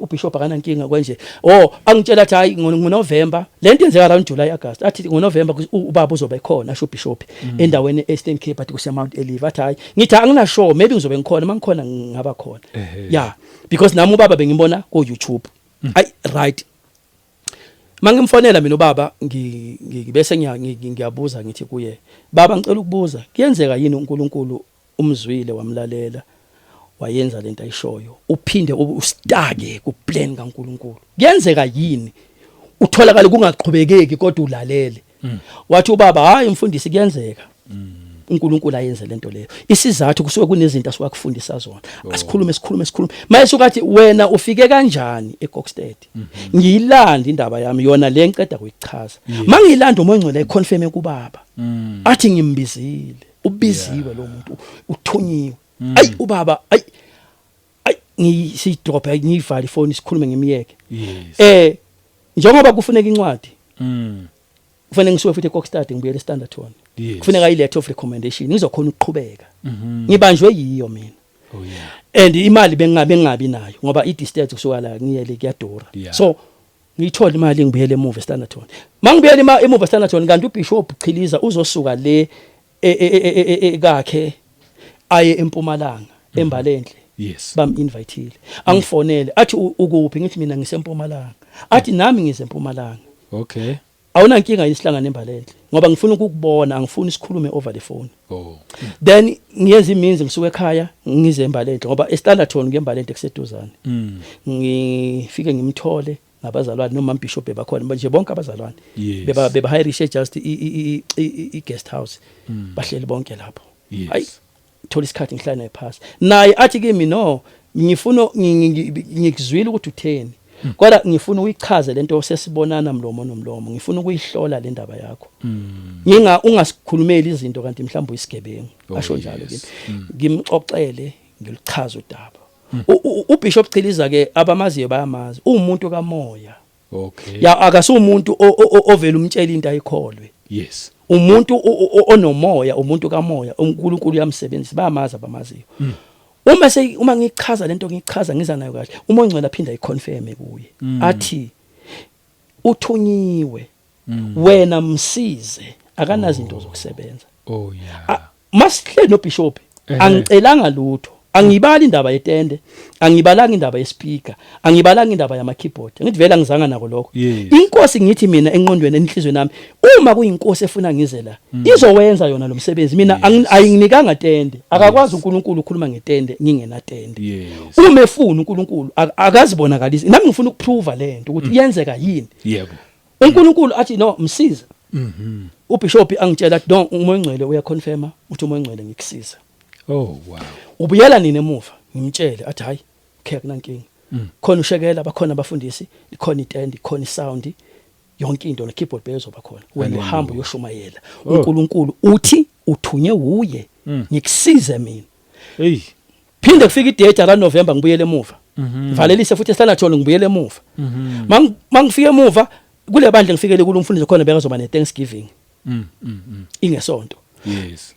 uBishop akanankinga kwenje. Oh, angitshela athi hayi, ngoNovember lento yenzeka around July, August, athi ngoNovember ubaba uzobe khona, asho uBishop, endaweni eEastern Cape, athi kuse Mount Eliva. Athi hayi, ngithi angina sure, maybe ngizobe ngikhona, mangikhona ngingaba khona. Yeah, because nami ubaba bengimbona ku YouTube. Ay, right, mangimfonela mina ubaba, bese ngiyabuza, ngithi kuye, "Baba, ngicela ukubuza, kuyenzeka yini uNkulunkulu umzwile, wamlalela, wayenza lento ayishoyo, uphinde ube ustake ku plan kaNkulunkulu? Kuyenzeka yini utholakala kungaqhubekeki kodwa ulalele?" Wathi ubaba, "Hayi mfundisi, kuyenzeka uNkulunkulu ayenze lento leyo. Isizathu kusuke kunezinto asuka kufundisa zona." Asikhulume, sikhulume, sikhulume. Maye ukathi wena ufike kanjani eKokstad? Ngiyilanda indaba yami yona le ngiceda kuyichaza. Mangiyilanda, uMoya oNgcwele ayiconfirm kubaba, athi ngimbizile, ubiziwe lo muntu, uthunyiwe. Ayi ubaba, ayi ayi, ngisiyidrop, ngiyivale ifoni, sikhulume, ngimiyeke. Njengoba kufuneka incwadi, kufanele ngisuke futhi eKokstad ngibuyele eStanderton. Kufuneka i-letter of recommendation, ngizokhona ukuqhubeka. Ngibanjwe yiyo mina. And imali bengabe nayo ngoba i-distance kusuka la ngiyele kuyadura. So ngiyithola imali, ngibuyele emuva eStanderton. Mangibuyela emuva eStanderton, kanti uBishop Chiliza uzosuka le kakhe aye eMpumalanga, eMbalenhle. Bam-invitile. Angifonele athi, "Ukuphi?" Ngithi mina ngisempumalanga. Athi nami ngisempumalanga. Awunankinga yini sihlangane eMbalenhle, ngoba ngifuna ukukubona, angifuni sikhulume over the phone? Then ngiyenza iminzi, ngisuka ekhaya ngize eMbalenhle, ngoba eStanderton kuyeMbalenhle kuseduzane. Ngifike ngimthole ngabazalwane noma bishop bebakhona manje bonke abazalwane. Beba hirishe just i guest house, bahleli bonke lapho. Hayi, thola isikhathi ngihlale naye phasi, naye athi kimi, "No, ngifuna ngikuzwile ukuthi utheni, kodwa ngifuna uyichaze lento sesibonana mlomo nomlomo, ngifuna ukuyihlola le ndaba yakho, nginga ungasikhulumeli izinto kanti mhlawumbe uyisigebengu." Asho njalo kimi. Ngimxoxele, ngilichaza udaba. UBishop Chiliza ke, abamaziyo bayamazi, uwumuntu kamoya. Ya, akasumuntu ovela umtshela into ayikholwe. Umuntu onomoya, umuntu kamoya, uNkulunkulu uyamsebenzisa, bayamazi abamaziyo. Uma ngichaza lento, ngichaza ngiza nayo kahle, uma ongcwele aphinda ayiconfirm kuye, athi uthunyiwe, wena msize, akanazinto zokusebenza. Masihleli noBishop, angicelanga lutho, angibali indaba yetende, angibalanga indaba yespeaker, angibalanga indaba yama keyboard, ngithi vele angizanga nako lokho. Inkosi, ngithi mina enqondweni, enhlizweni nami, uma kuyinkosi efuna ngize la, izowenza yona lo msebenzi. Mina ayinginikanga tende, akakwazi uNkulunkulu ukukhuluma ngetende ngingenatende. Uma efuna uNkulunkulu akazibonakalisi, nami ngifuna ukuprova lento ukuthi iyenzeka yini. uNkulunkulu athi no, msiza. UBishop angitshela athi no, uMoya oNgcwele uyaconfirma uthi uMoya oNgcwele ngikusiza. Oh wow. Ubuyela nini emuva? Ngimtshele athi hayi, okay, akunankinga. Khona ushekela, bakhona abafundisi, ikhona itende, ikhona isound, yonke into, ne keyboard bezoba khona. Wena uhamba uyoshumayela. UNkulunkulu uthi uthunye uye, ngikusize mina. Hey. Phinde kufika idate la November, ngibuyele emuva. Ngivalelise futhi eStanaton, ngibuyele emuva. Mangifika emuva kule bandla ngifikele kulo, umfundisi khona bekazoba ne Thanksgiving ingesonto.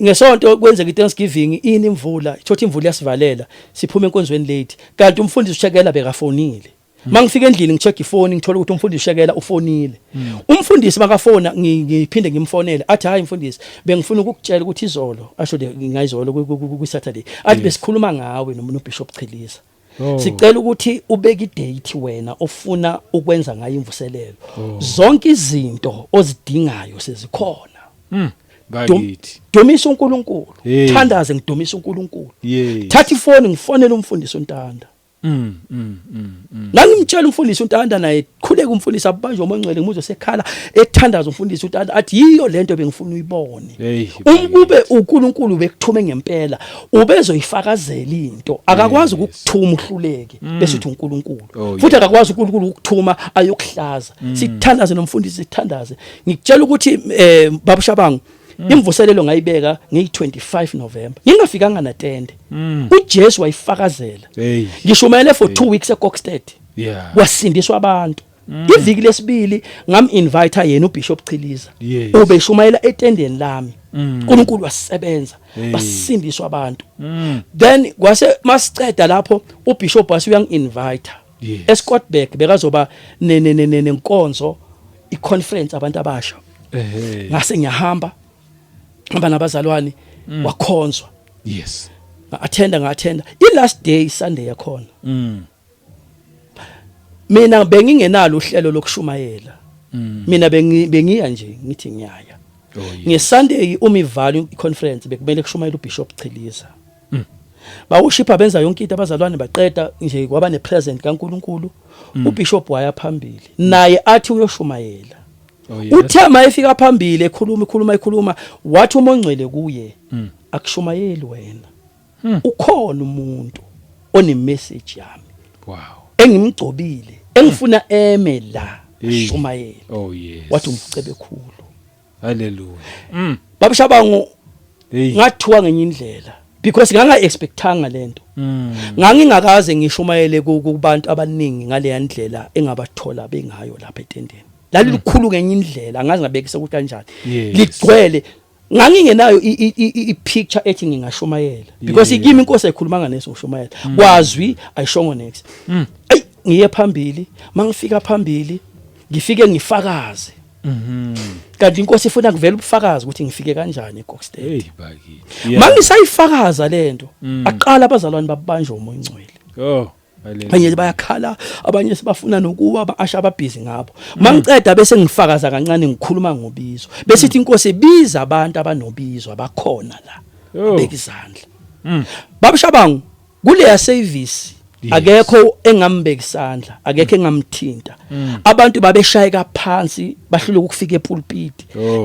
Ngesonto kwenzeka iThanksgiving, ini imvula, ithothi imvula yasivalela, siphuma enkonzweni late, kanti umfundisi ushekela bekafonile. Mangifika endlini ngicheck ifoni, ngithola ukuthi umfundisi ushekela ufonile. Umfundisi makafona, ngiphinde ngimfonele, athi hayi mfundisi, bengifuna ukukutshela ukuthi izolo, asho le ngayizolo ku Saturday, athi besikhuluma ngawe no Bishop Chiliza. Sicela ukuthi ubeke idate wena ofuna ukwenza ngayo imvuselelo. Zonke izinto ozidingayo sezikhona. Bakithi. Dumisa uNkulunkulu. Thandaze, ngidumisa uNkulunkulu. Thatha ifoni ngifonele umfundisi uNtanda. Ngangimtshela umfundisi uNtanda, naye khuleka umfundisi, abanjwe uMoya oNgcwele, ngimuzwe sekhala ethandaza umfundisi uNtanda, athi yiyo lento bengifuna uyibone. Umkube uNkulunkulu bekuthume ngempela, ubezoyifakazela into. Akakwazi ukukuthuma uhluleke bese uthi uNkulunkulu. Futhi akakwazi uNkulunkulu ukukuthuma ayokuhlaza. Sithandaze nomfundisi, sithandaze. Ngikutshela ukuthi babushabangu, imvuselelo ngayibeka ngeyi25 November. Ngingafikanga natende. UJesu wayifakazela. Ngishumayele for 2 weeks eKokstad. Kwasindiswa abantu. Iviki lesibili ngam invite yena uBishop Chiliza. Ubeshumayela etendeni lami. uNkulunkulu wasebenza. Basindiswa abantu. Then kwase masiceda lapho, uBishop wase uyangi-invite. eScottburgh bekazoba ne ne ne nenkonzo, iconference abantu abasha. Ngase ngiyahamba, hamba nabazalwane, wakhonzwa. Nga-attenda, nga-attenda i-last day, Sunday yakhona. Mina bengingenalo uhlelo lokushumayela. Mina bengiya nje ngithi ngiyaya. NgeSunday uma ivalwe i-conference, bekumele kushumayela uBishop Chiliza. Bawushipha, benza yonke into abazalwane, baqeda nje, kwaba nepresence kaNkuluNkulu. UBishop waya phambili naye athi uyoshumayela. Uthe mayefika phambili ekhuluma, ekhuluma, ekhuluma, wathi uMoya oNgcwele kuye, akushumayeli wena. Ukhona umuntu one message yami. Engimgcobile, engifuna eme la ashumayele. Wathi umcebe khulu. Hallelujah. Babushabangu, ngathiwa ngenye indlela because nganga expectanga lento. Ngangingakaze ngishumayele kubantu abaningi ngale ndlela engabathola bengayo lapha etendeni. Lali likhulu ngenye indlela, angazi ngabekisa ukuthi kanjani. Ligcwele. Ngangingenayo i-picture ethi ngingashumayela because kimi inkosi ayikhulumanga neso ngishumayela. Kwazwi ayishongo next. Ey, ngiye phambili, mangifika phambili ngifike ngifakaze. Kanti inkosi ifuna kuvela ubufakazi ukuthi ngifike kanjani eKokstad. Hey bakithi. Mangisayifakaza lento, aqala abazalwane babanjwe uMoya oNgcwele. Hallelujah. Abanye bayakhala, abanye sebafuna nokuwa, ba-usher ababhizi ngabo. Mangiceda bese ngifakaza kancane, ngikhuluma ngobizo. Bese ithi inkosi biza abantu abanobizo abakhona la. Beka izandla. Babushabangu, kuleya service akekho engambeka isandla, akekho engamthinta. Abantu babeshayeka phansi, bahluleka ukufika epulpit.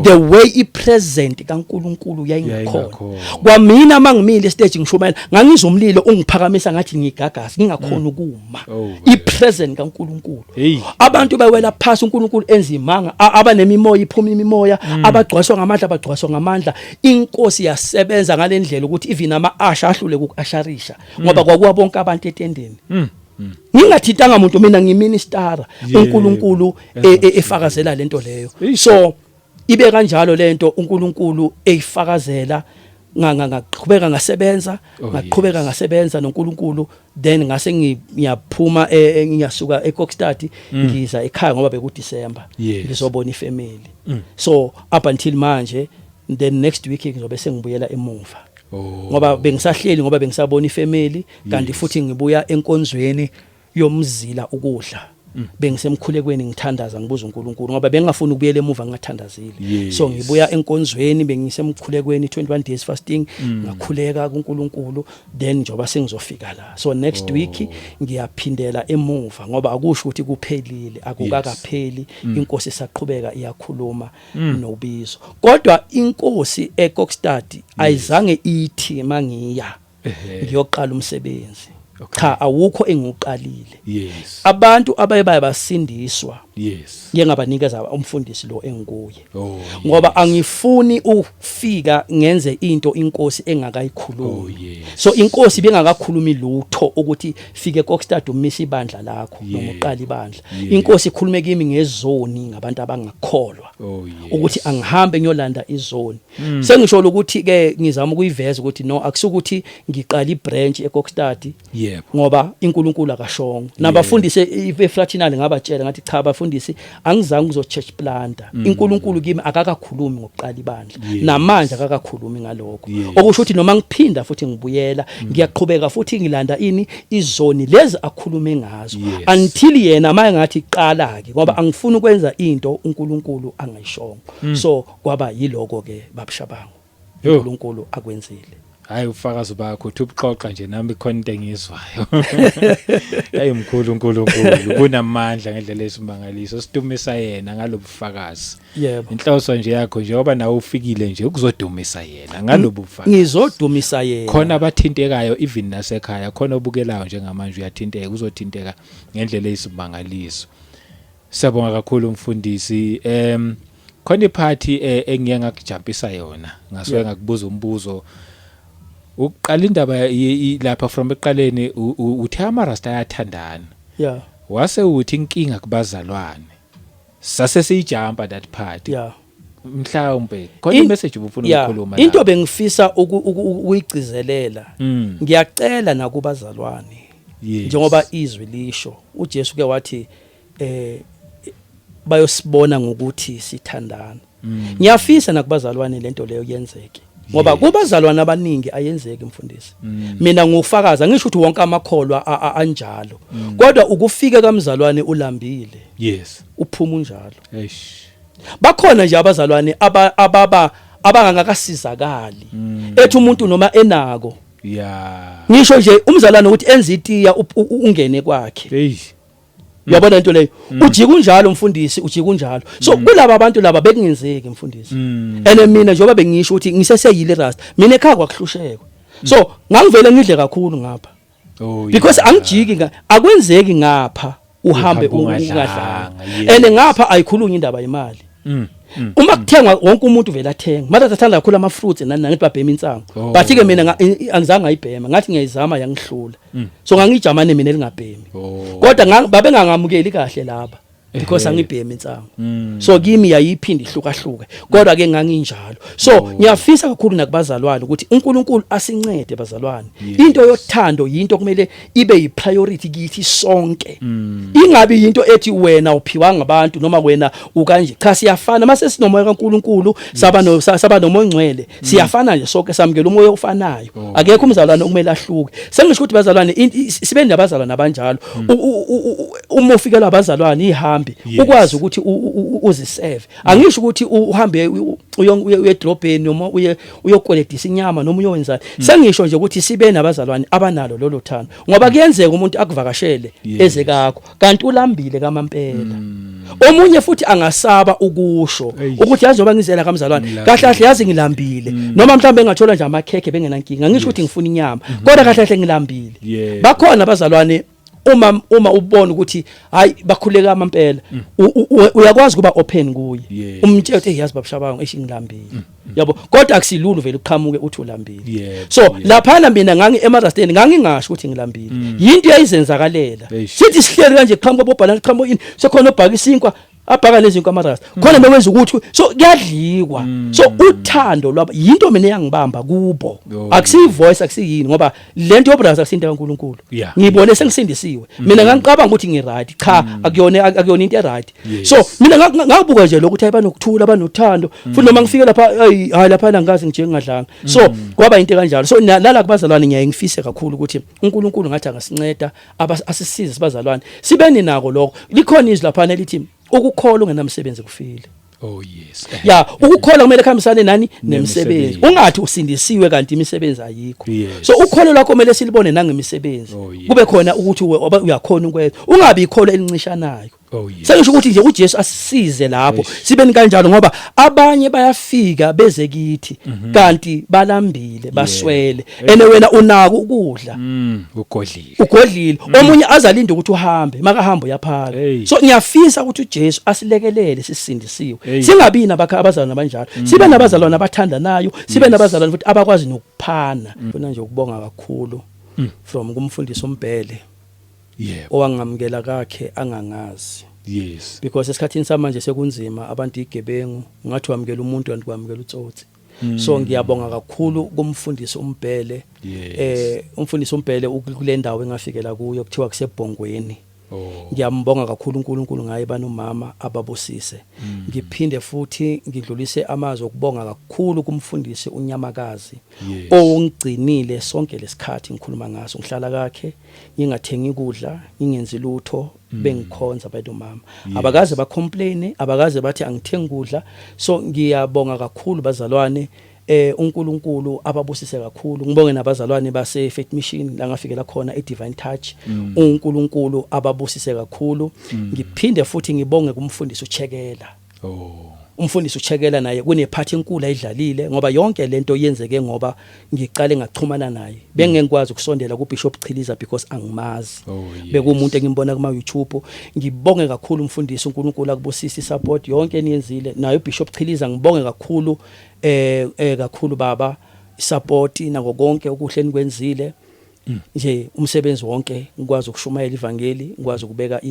The way ipresence kaNkuluNkulu yayingakhona. Yayingakhona. Kwamina mangimile stage ngishumayela, ngangizomlilo ungiphakamisa ngathi ngigagasi, ngingakhona ukuma. Ipresence kaNkuluNkulu. Hey. Abantu bewela phansi, uNkulunkulu enza imanga, abanemimoya iphuma imimoya, abagcwaliswa ngamandla bagcwaliswa ngamandla. Inkosi yasebenza ngalendlela ukuthi even ama-usher ahlule uku-usherisha ngoba kwakuwa bonke abantu etendeni. Ngingathintanga umuntu mina, ngiministera. uNkulunkulu efakazela lento leyo. So ibe kanjalo lento uNkulunkulu eyifakazela, ngaqhubeka ngasebenza, ngaqhubeka ngasebenza noNkulunkulu. Then ngase ngiyaphuma, ngiyasuka eKokstad, ngiza ekhaya ngoba beku December, ngizobona ifamily. So up until manje, then next week ngizobe sengibuyela emuva. Ngoba bengisahleli, ngoba bengisabona ifamily, kanti futhi ngibuya enkonzweni yomzila ukudla. Bengisemkhulekweni ngithandaza, ngibuza uNkulunkulu, ngoba bengingafuni ukubuyela emuva ngingathandazile. So ngibuya enkonzweni, bengisemkhulekweni, 21 days fasting, ngakhuleka kuNkulunkulu, then njoba sengizofika la, so next week ngiyaphindela emuva, ngoba akusho ukuthi kuphelile, akukakapheli. Inkosi isaqhubeka iyakhuluma nobizo, kodwa inkosi eKokstad ayizange ithi mangiya ngiyoqala umsebenzi. Cha, awukho engiwuqalile. Abantu abaye baye basindiswa ngiye ngabanikeza umfundisi lo engikuye, ngoba angifuni ukufika ngenze into inkosi engakayikhulumi. So inkosi bengakakhulumi lutho ukuthi fike Kokstad umise ibandla lakho noma uqala ibandla. Inkosi ikhulume kimi ngezoni, ngabantu abangakholwa, ukuthi angihambe ngiyolanda izoni. Sengisho ukuthi ke ngizama ukuyiveza ukuthi no, akusukuthi ngiqala ibranch eKokstad, ngoba iNkulunkulu akashongo. Nabafundisi eFraternal ngabatshela, ngathi, "Cha bafundisi, angizange kuzo church planter. INkulunkulu kimi akakakhulumi ngokuqala ibandla." Namanje akakakhulumi ngalokho. Okusho ukuthi noma ngiphinda futhi ngibuyela, ngiyaqhubeka futhi ngilanda ini, izoni lezi akhulume ngazo, until yena maye ngathi qala ke, ngoba angifuni ukwenza into uNkulunkulu angayishongo. So kwaba yiloko ke, babushabangu, uNkulunkulu akwenzile. Hayi, ufakazi bakho uthi ubuxoxa nje nami khona into engizwayo. Hayi, mkhulu uNkulunkulu, kunamandla ngendlela esimangaliso. Sidumisa yena ngalobufakazi. Inhloso nje yakho, njengoba nawe ufikile nje ukuzodumisa yena ngalobu bufakazi. Ngizodumisa yena. Khona abathintekayo even nasekhaya, khona obukelayo njengamanje uyathinteka, uzothinteka ngendlela eyisimangaliso. Siyabonga kakhulu mfundisi. Khona iphathi engiye ngakujumpisa yona, ngasuke ngakubuza umbuzo. Ukuqala indaba lapha from ekuqaleni, uthe ama-rasta ayathandana. Wase uthi inkinga kubazalwane. Sase siyijumpa that part. Mhlawumbe khona imessage ubufuna ukukhuluma into lapha. Bengifisa ukuyigcizelela, ngiyacela nakubazalwane, njengoba izwi lisho, uJesu ke wathi bayosibona ngokuthi sithandana. Ngiyafisa nakubazalwane lento leyo yenzeke, ngoba kubazalwane abaningi ayenzeki, mfundisi. Mina ngufakaza, ngisho ukuthi wonke amakholwa anjalo, kodwa ukufika kamzalwane ulambile, uphuma unjalo. Bakhona nje abazalwane ababa abangakasizakali, ethi umuntu noma enako, ngisho nje umzalwane ukuthi enze itiya, ungene kwakhe. Uyabona into leyo, ujika unjalo mfundisi, ujika unjalo. So kulaba abantu laba bekungenzeki, mfundisi. Ene mina njengoba bengisho ukuthi ngiseseyile rasta, mina ekhaya kwakuhlushekwa, so ngangivele ngidle kakhulu ngapha, because angijiki akwenzeki ngapha uhambe Uhambe ungadlanga. Ungadlanga, yes. And ngapha ayikhulunywa indaba yemali. Uma kuthengwa wonke umuntu vele athenga, mara athanda kakhulu ama fruits nani ngithi babhema insangu. But ke mina angizange ngayibhema, ngathi ngiyayizama yangihlula. So ngangijamane mina elingabhemi. Kodwa babengangamukeli kahle laba because angibhemi insangu. So kimi yayiphinda ihlukahluke, kodwa ke nganginjalo. So ngiyafisa kakhulu nakubazalwane ukuthi uNkulunkulu asincede, bazalwane. Into yothando yinto kumele ibe yipriority kithi sonke, ingabi into ethi wena uphiwa ngabantu noma wena ukanje. Cha, siyafana mase sinomoya kaNkulunkulu, saba nomoya ongcwele, siyafana nje sonke, samukela umoya ofanayo. Akekho umzalwane okumele ahluke. Sengisho ukuthi bazalwane, sibe nabazalwane abanjalo. Uma ufikelwa abazalwane ihambi, ukwazi ukuthi uziserve. Angisho ukuthi uhambe uye edrobheni noma uye uyokweledisa inyama noma uyowenzani. Sengisho nje ukuthi sibe nabazalwane abanalo lolo thando, ngoba kuyenzeka umuntu akuvakashele, eze kakho, kanti ulambile kamampela. Omunye futhi angasaba ukusho ukuthi, "Yazi ngoba ngizela kamzalwane, Ngilambile. kahle kahle yazi ngilambile." Noma mhlawumbe engathola nje amakhekhe bengenankinga. Ngisho ukuthi ngifuna inyama, kodwa kahle kahle ngilambile. Bakhona abazalwane, uma ubona ukuthi hayi, bakhuleka amampela, uyakwazi kuba open kuye, umtshele ukuthi, "Hey, yazi babushabangu, eish, ngilambile," yabo. Kodwa akusilula vele uqhamuke uthi ulambile. So laphana mina ngangi emarasteni ngangingasho ukuthi ngilambile, yinto eyayizenzakalela. Sithi sihleli kanje, qhamuka bobhalana, qhamuka ini, sekhona obhaka isinkwa. Abhaka nezinkwa amarasta khona bewenza ukuthi so kuyadliwa. So uthando lwabo yinto mina eyangibamba kubo. Akusiyi voice, akusiyini, ngoba lento yobrother akusinto kaNkuluNkulu. Ngibone sengisindisiwe mina, ngangicabanga ukuthi ngi-right. Cha, akuyona into e-right. So mina ngabuka nje lokhu ukuthi hayi, banokuthula, banothando futhi noma ngifike lapha, hayi hayi, lapha angikaze nje ngingadlanga. So kwaba into kanjalo. So nala kubazalwane ngiyaye ngifise kakhulu ukuthi uNkulunkulu ngathi angasinceda, asisize sibazalwane, sibe ninako lokho. Likhona izwi lapha elithi ukukholwa ungenamsebenzi kufile. Oh yes. Ya, ukukholwa kumele kuhambisane nani? Nemisebenzi. Nemisebenzi. Ungathi usindisiwe kanti imisebenzi ayikho. So ukholo lwakho kumele silibone nangemisebenzi. Kube khona ukuthi uyakhona ukwenza, ungabi ikholo elincishanayo. Sengisho ukuthi nje uJesu asisize lapho. Sibeni kanjalo, ngoba abanye bayafika beze kithi kanti balambile, baswele, ene wena unako ukudla. Ugodlile. Ugodlile. Omunye azalinde ukuthi uhambe, makahamba uyaphaka. So ngiyafisa ukuthi uJesu asilekelele sisindisiwe. Singabi nabakha abazalwane abanjalo, sibe nabazalwane abathandanayo, sibe nabazalwane futhi abakwazi nokuphana. Funa nje ukubonga kakhulu from kumfundisi uMbhele owangamukela kakhe angangazi, because esikhathini samanje sekunzima, abantu igebengu, ngathi wamukela umuntu kanti kwamukela utsotsi. So ngiyabonga kakhulu kumfundisi uMbhele. Umfundisi uMbhele kule ndawo engafikela kuyo kuthiwa kusebhongweni. Ngiyambonga kakhulu uNkulunkulu ngaye banomama, ababusise. Ngiphinde futhi ngidlulise amazwi okubonga kakhulu kumfundisi uNyamakazi ongigcinile sonke lesikhathi ngikhuluma ngaso, ngihlala kakhe, ngingathengi ukudla, ngingenzi lutho, bengikhonza banomama. Abakaze ba-complain, abakaze bathi angithengi ukudla. So ngiyabonga kakhulu bazalwane, uNkulunkulu ababusise kakhulu. Ngibonge nabazalwane base Faith Mission la ngafikela khona e Divine Touch. uNkulunkulu ababusise kakhulu. Ngiphinde futhi ngibonge kumfundisi uChekela. Umfundisi uChekela naye kunephathi enkulu ayidlalile, ngoba yonke lento yenzeke ngoba ngiqale ngaxhumana naye. Bengengikwazi ukusondela kuBishop Chiliza because angimazi. Bekuwumuntu engimbona kuma YouTube. Ngibonge kakhulu umfundisi, uNkulunkulu akubusise, support yonke eniyenzile. Naye uBishop Chiliza ngibonge kakhulu, kakhulu baba, support nako konke okuhle enikwenzile nje, umsebenzi wonke, ngikwazi ukushumayela ivangeli, ngikwazi ukubeka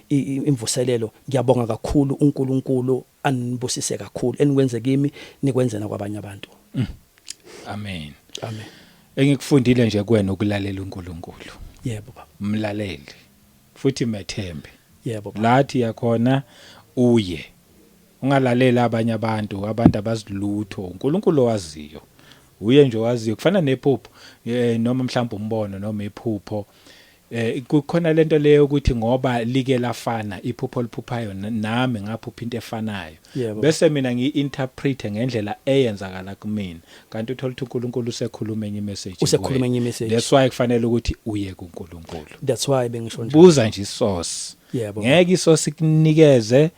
imvuselelo. Ngiyabonga kakhulu, uNkulunkulu anibusise kakhulu, enikwenze kimi nikwenze nakwabanye abantu. Amen. Amen. Engikufundile nje kuwena ukulalela uNkulunkulu. Yebo baba. Mlalele futhi methembe. Yebo baba. Lathi yakhona uye ungalaleli abanye abantu, abantu abazilutho, uNkulunkulu owaziyo, uye nje owaziyo. Kufana nephupho, noma mhlawumbe umbono noma iphupho, kukhona lento leyo ukuthi ngoba like lafana iphupho oliphuphayo nami ngaphupha into efanayo, bese mina ngiinterpret ngendlela eyenzakala kumina, kanti uthola ukuthi uNkulunkulu usekhuluma enye imessage. Usekhuluma enye imessage. That's why kufanele ukuthi uye kuNkulunkulu. That's why bengisho nje. Buza nje isource. Ngeke isource ikunikeze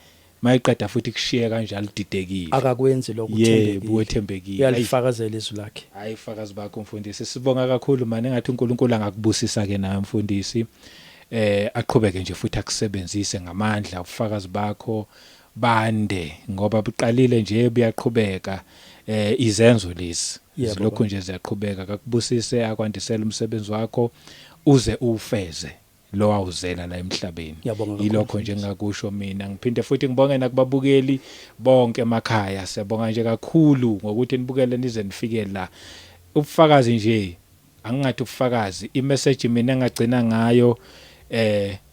mayiqeda futhi kushiye kanjalo didekile. Akakwenzi lokho. Yebo, wethembekile. Uyalifakazela izwi lakhe. Hayi, fakazi bakho mfundisi, sibonga kakhulu manje. Engathi uNkulunkulu angakubusisa ke nawe mfundisi, aqhubeke nje futhi akusebenzise ngamandla, ubufakazi bakho bande ngoba buqalile nje buyaqhubeka, izenzo lezi zilokhu nje ziyaqhubeka. Akakubusise, akwandisele umsebenzi wakho uze ufeze lo awuzela la emhlabeni. Ngiyabonga kakhulu, Yilokho nje mfundisi. Engakusho mina. Ngiphinde futhi ngibonge nakubabukeli bonke emakhaya. Siyabonga nje kakhulu ngokuthi nibukele nize nifike la. Ubufakazi nje, angingathi ubufakazi, imessage mina engagcina ngayo,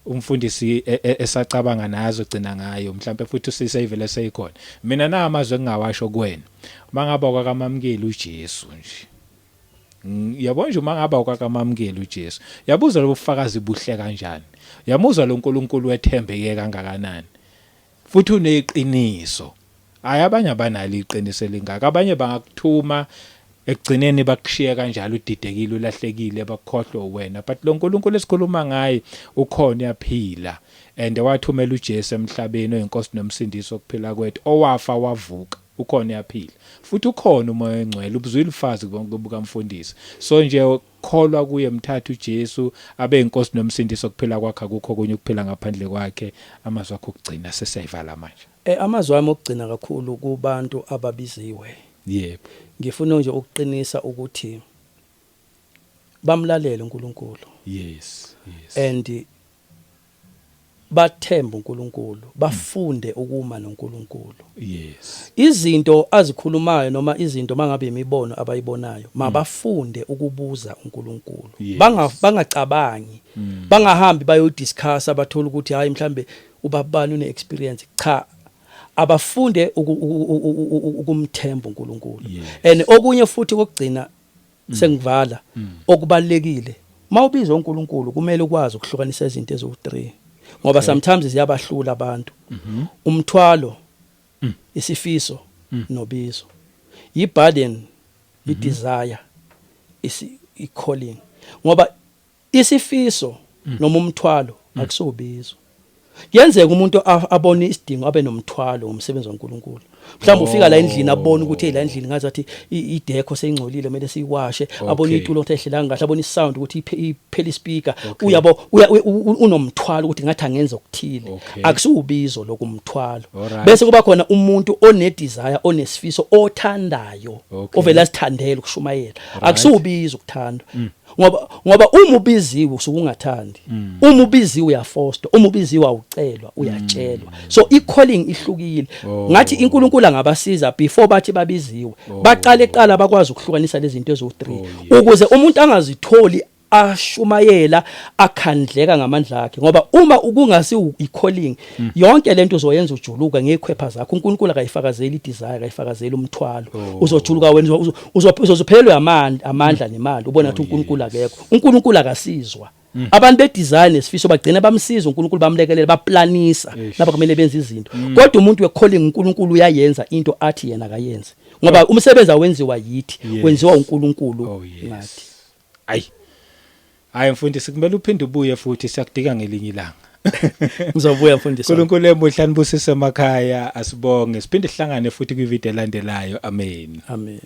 umfundisi esacabanga nazo gcina ngayo, mhlambe futhi usiseyivele seyikhona. Mina na amazwi engingawasho kuwena, mangaba kwakamamukeli uJesu nje, yabo nje, uma ngaba kwakamamukeli uJesu, yabuza lobu bufakazi buhle kanjani, yamuzwa lo nkulunkulu wethembeke kangakanani futhi uneqiniso. Hayi, abanye abanalo iqiniso elingaka. Abanye bangakuthuma, ekugcineni bakushiye kanjalo udidekile, ulahlekile, bakukhohlwe wena. But lo nkulunkulu esikhuluma ngaye ukhona, uyaphila, and wathumela uJesu emhlabeni oyinkosi nomsindisi wokuphila kwethu, owafa wavuka. Ukhona, uyaphila, futhi ukhona uMoya oNgcwele. Ubuzwile ufazi bukamfundisi. So nje kholwa kuye, mthatha uJesu abe inkosi nomsindisi okuphila kwakhe, akukho okunye ukuphila ngaphandle kwakhe. Amazwi akho okugcina, sesiyayivala manje. Amazwi ami okugcina kakhulu kubantu ababiziwe. Ngifuna nje ukuqinisa ukuthi bamlalele uNkulunkulu. And Bathemba uNkulunkulu, bafunde ukuma noNkulunkulu. Yes. Izinto azikhulumayo noma izinto mangabe imibono abayibonayo, mabafunde ukubuza uNkulunkulu. Bangacabangi, bangahambi bayodiscuss, abathola ukuthi hayi, mhlambe ubabani une experience. Cha, abafunde ukumthemba uNkulunkulu. And okunye futhi kokugcina, sengivala, okubalekile, mawubizwa uNkulunkulu kumele ukwazi ukuhlukanisa izinto eziwu3, ngoba sometimes ziyabahlula abantu: umthwalo, isifiso nobizo. I-burden, i-desire, isi i-calling, ngoba isifiso noma umthwalo akusubizo. Kuyenzeka umuntu abone isidingo, abe nomthwalo ngomsebenzi kaNkuluNkulu. Mhlawumbe ufika la endlini, abone ukuthi hey, la endlini ngazathi i-decor seyingcolile, kumele siyiwashe. Abone itulo ukuthi ayihlelanga kahle, abone isound ukuthi iphela ispeaker. Uyabo, unomthwalo ukuthi ngathi angenza okuthile. Akusubizo lokumthwalo. Bese kuba khona umuntu one desire, onesifiso, othandayo, ovela sithandela ukushumayela. Akusubizo ukuthandwa, ngoba uma ubiziwe usuke ungathandi. Uma ubiziwe uyaforced, uma ubiziwe awucelwa, uyatshelwa. So i-calling ihlukile. Ngathi iNkulunkulu angabasiza before bathi babiziwe, baqale eqala bakwazi ukuhlukanisa lezi zinto eziwu3, ukuze umuntu angazitholi ashumayela akhandleka ngamandla akhe, ngoba uma ukungasi i-calling, yonke lento uzoyenza ujuluka ngekhwepha zakho. uNkulunkulu akayifakazeli i-desire, akayifakazeli umthwalo. Uzojuluka wena, uzophelelwa amandla nemali, ubona ukuthi uNkulunkulu akekho, uNkulunkulu akasizwa. Abantu bedesire nesifiso bagcina bamsiza uNkulunkulu, bamlekelela, baplanisa lapha kumele benze izinto. Kodwa umuntu wecalling, uNkulunkulu uyayenza into athi yena akayenze, ngoba umsebenzi awenziwa yithi, wenziwa uNkulunkulu ngathi. Ayi. Hayi mfundisi, kumele uphinde ubuye futhi, siyakudinga ngelinye ilanga. Ngizobuya, mfundisi wami. uNkulunkulu emuhle anibusise emakhaya, asibonge. Siphinde sihlangane futhi kwivideo elandelayo. Amen. Amen.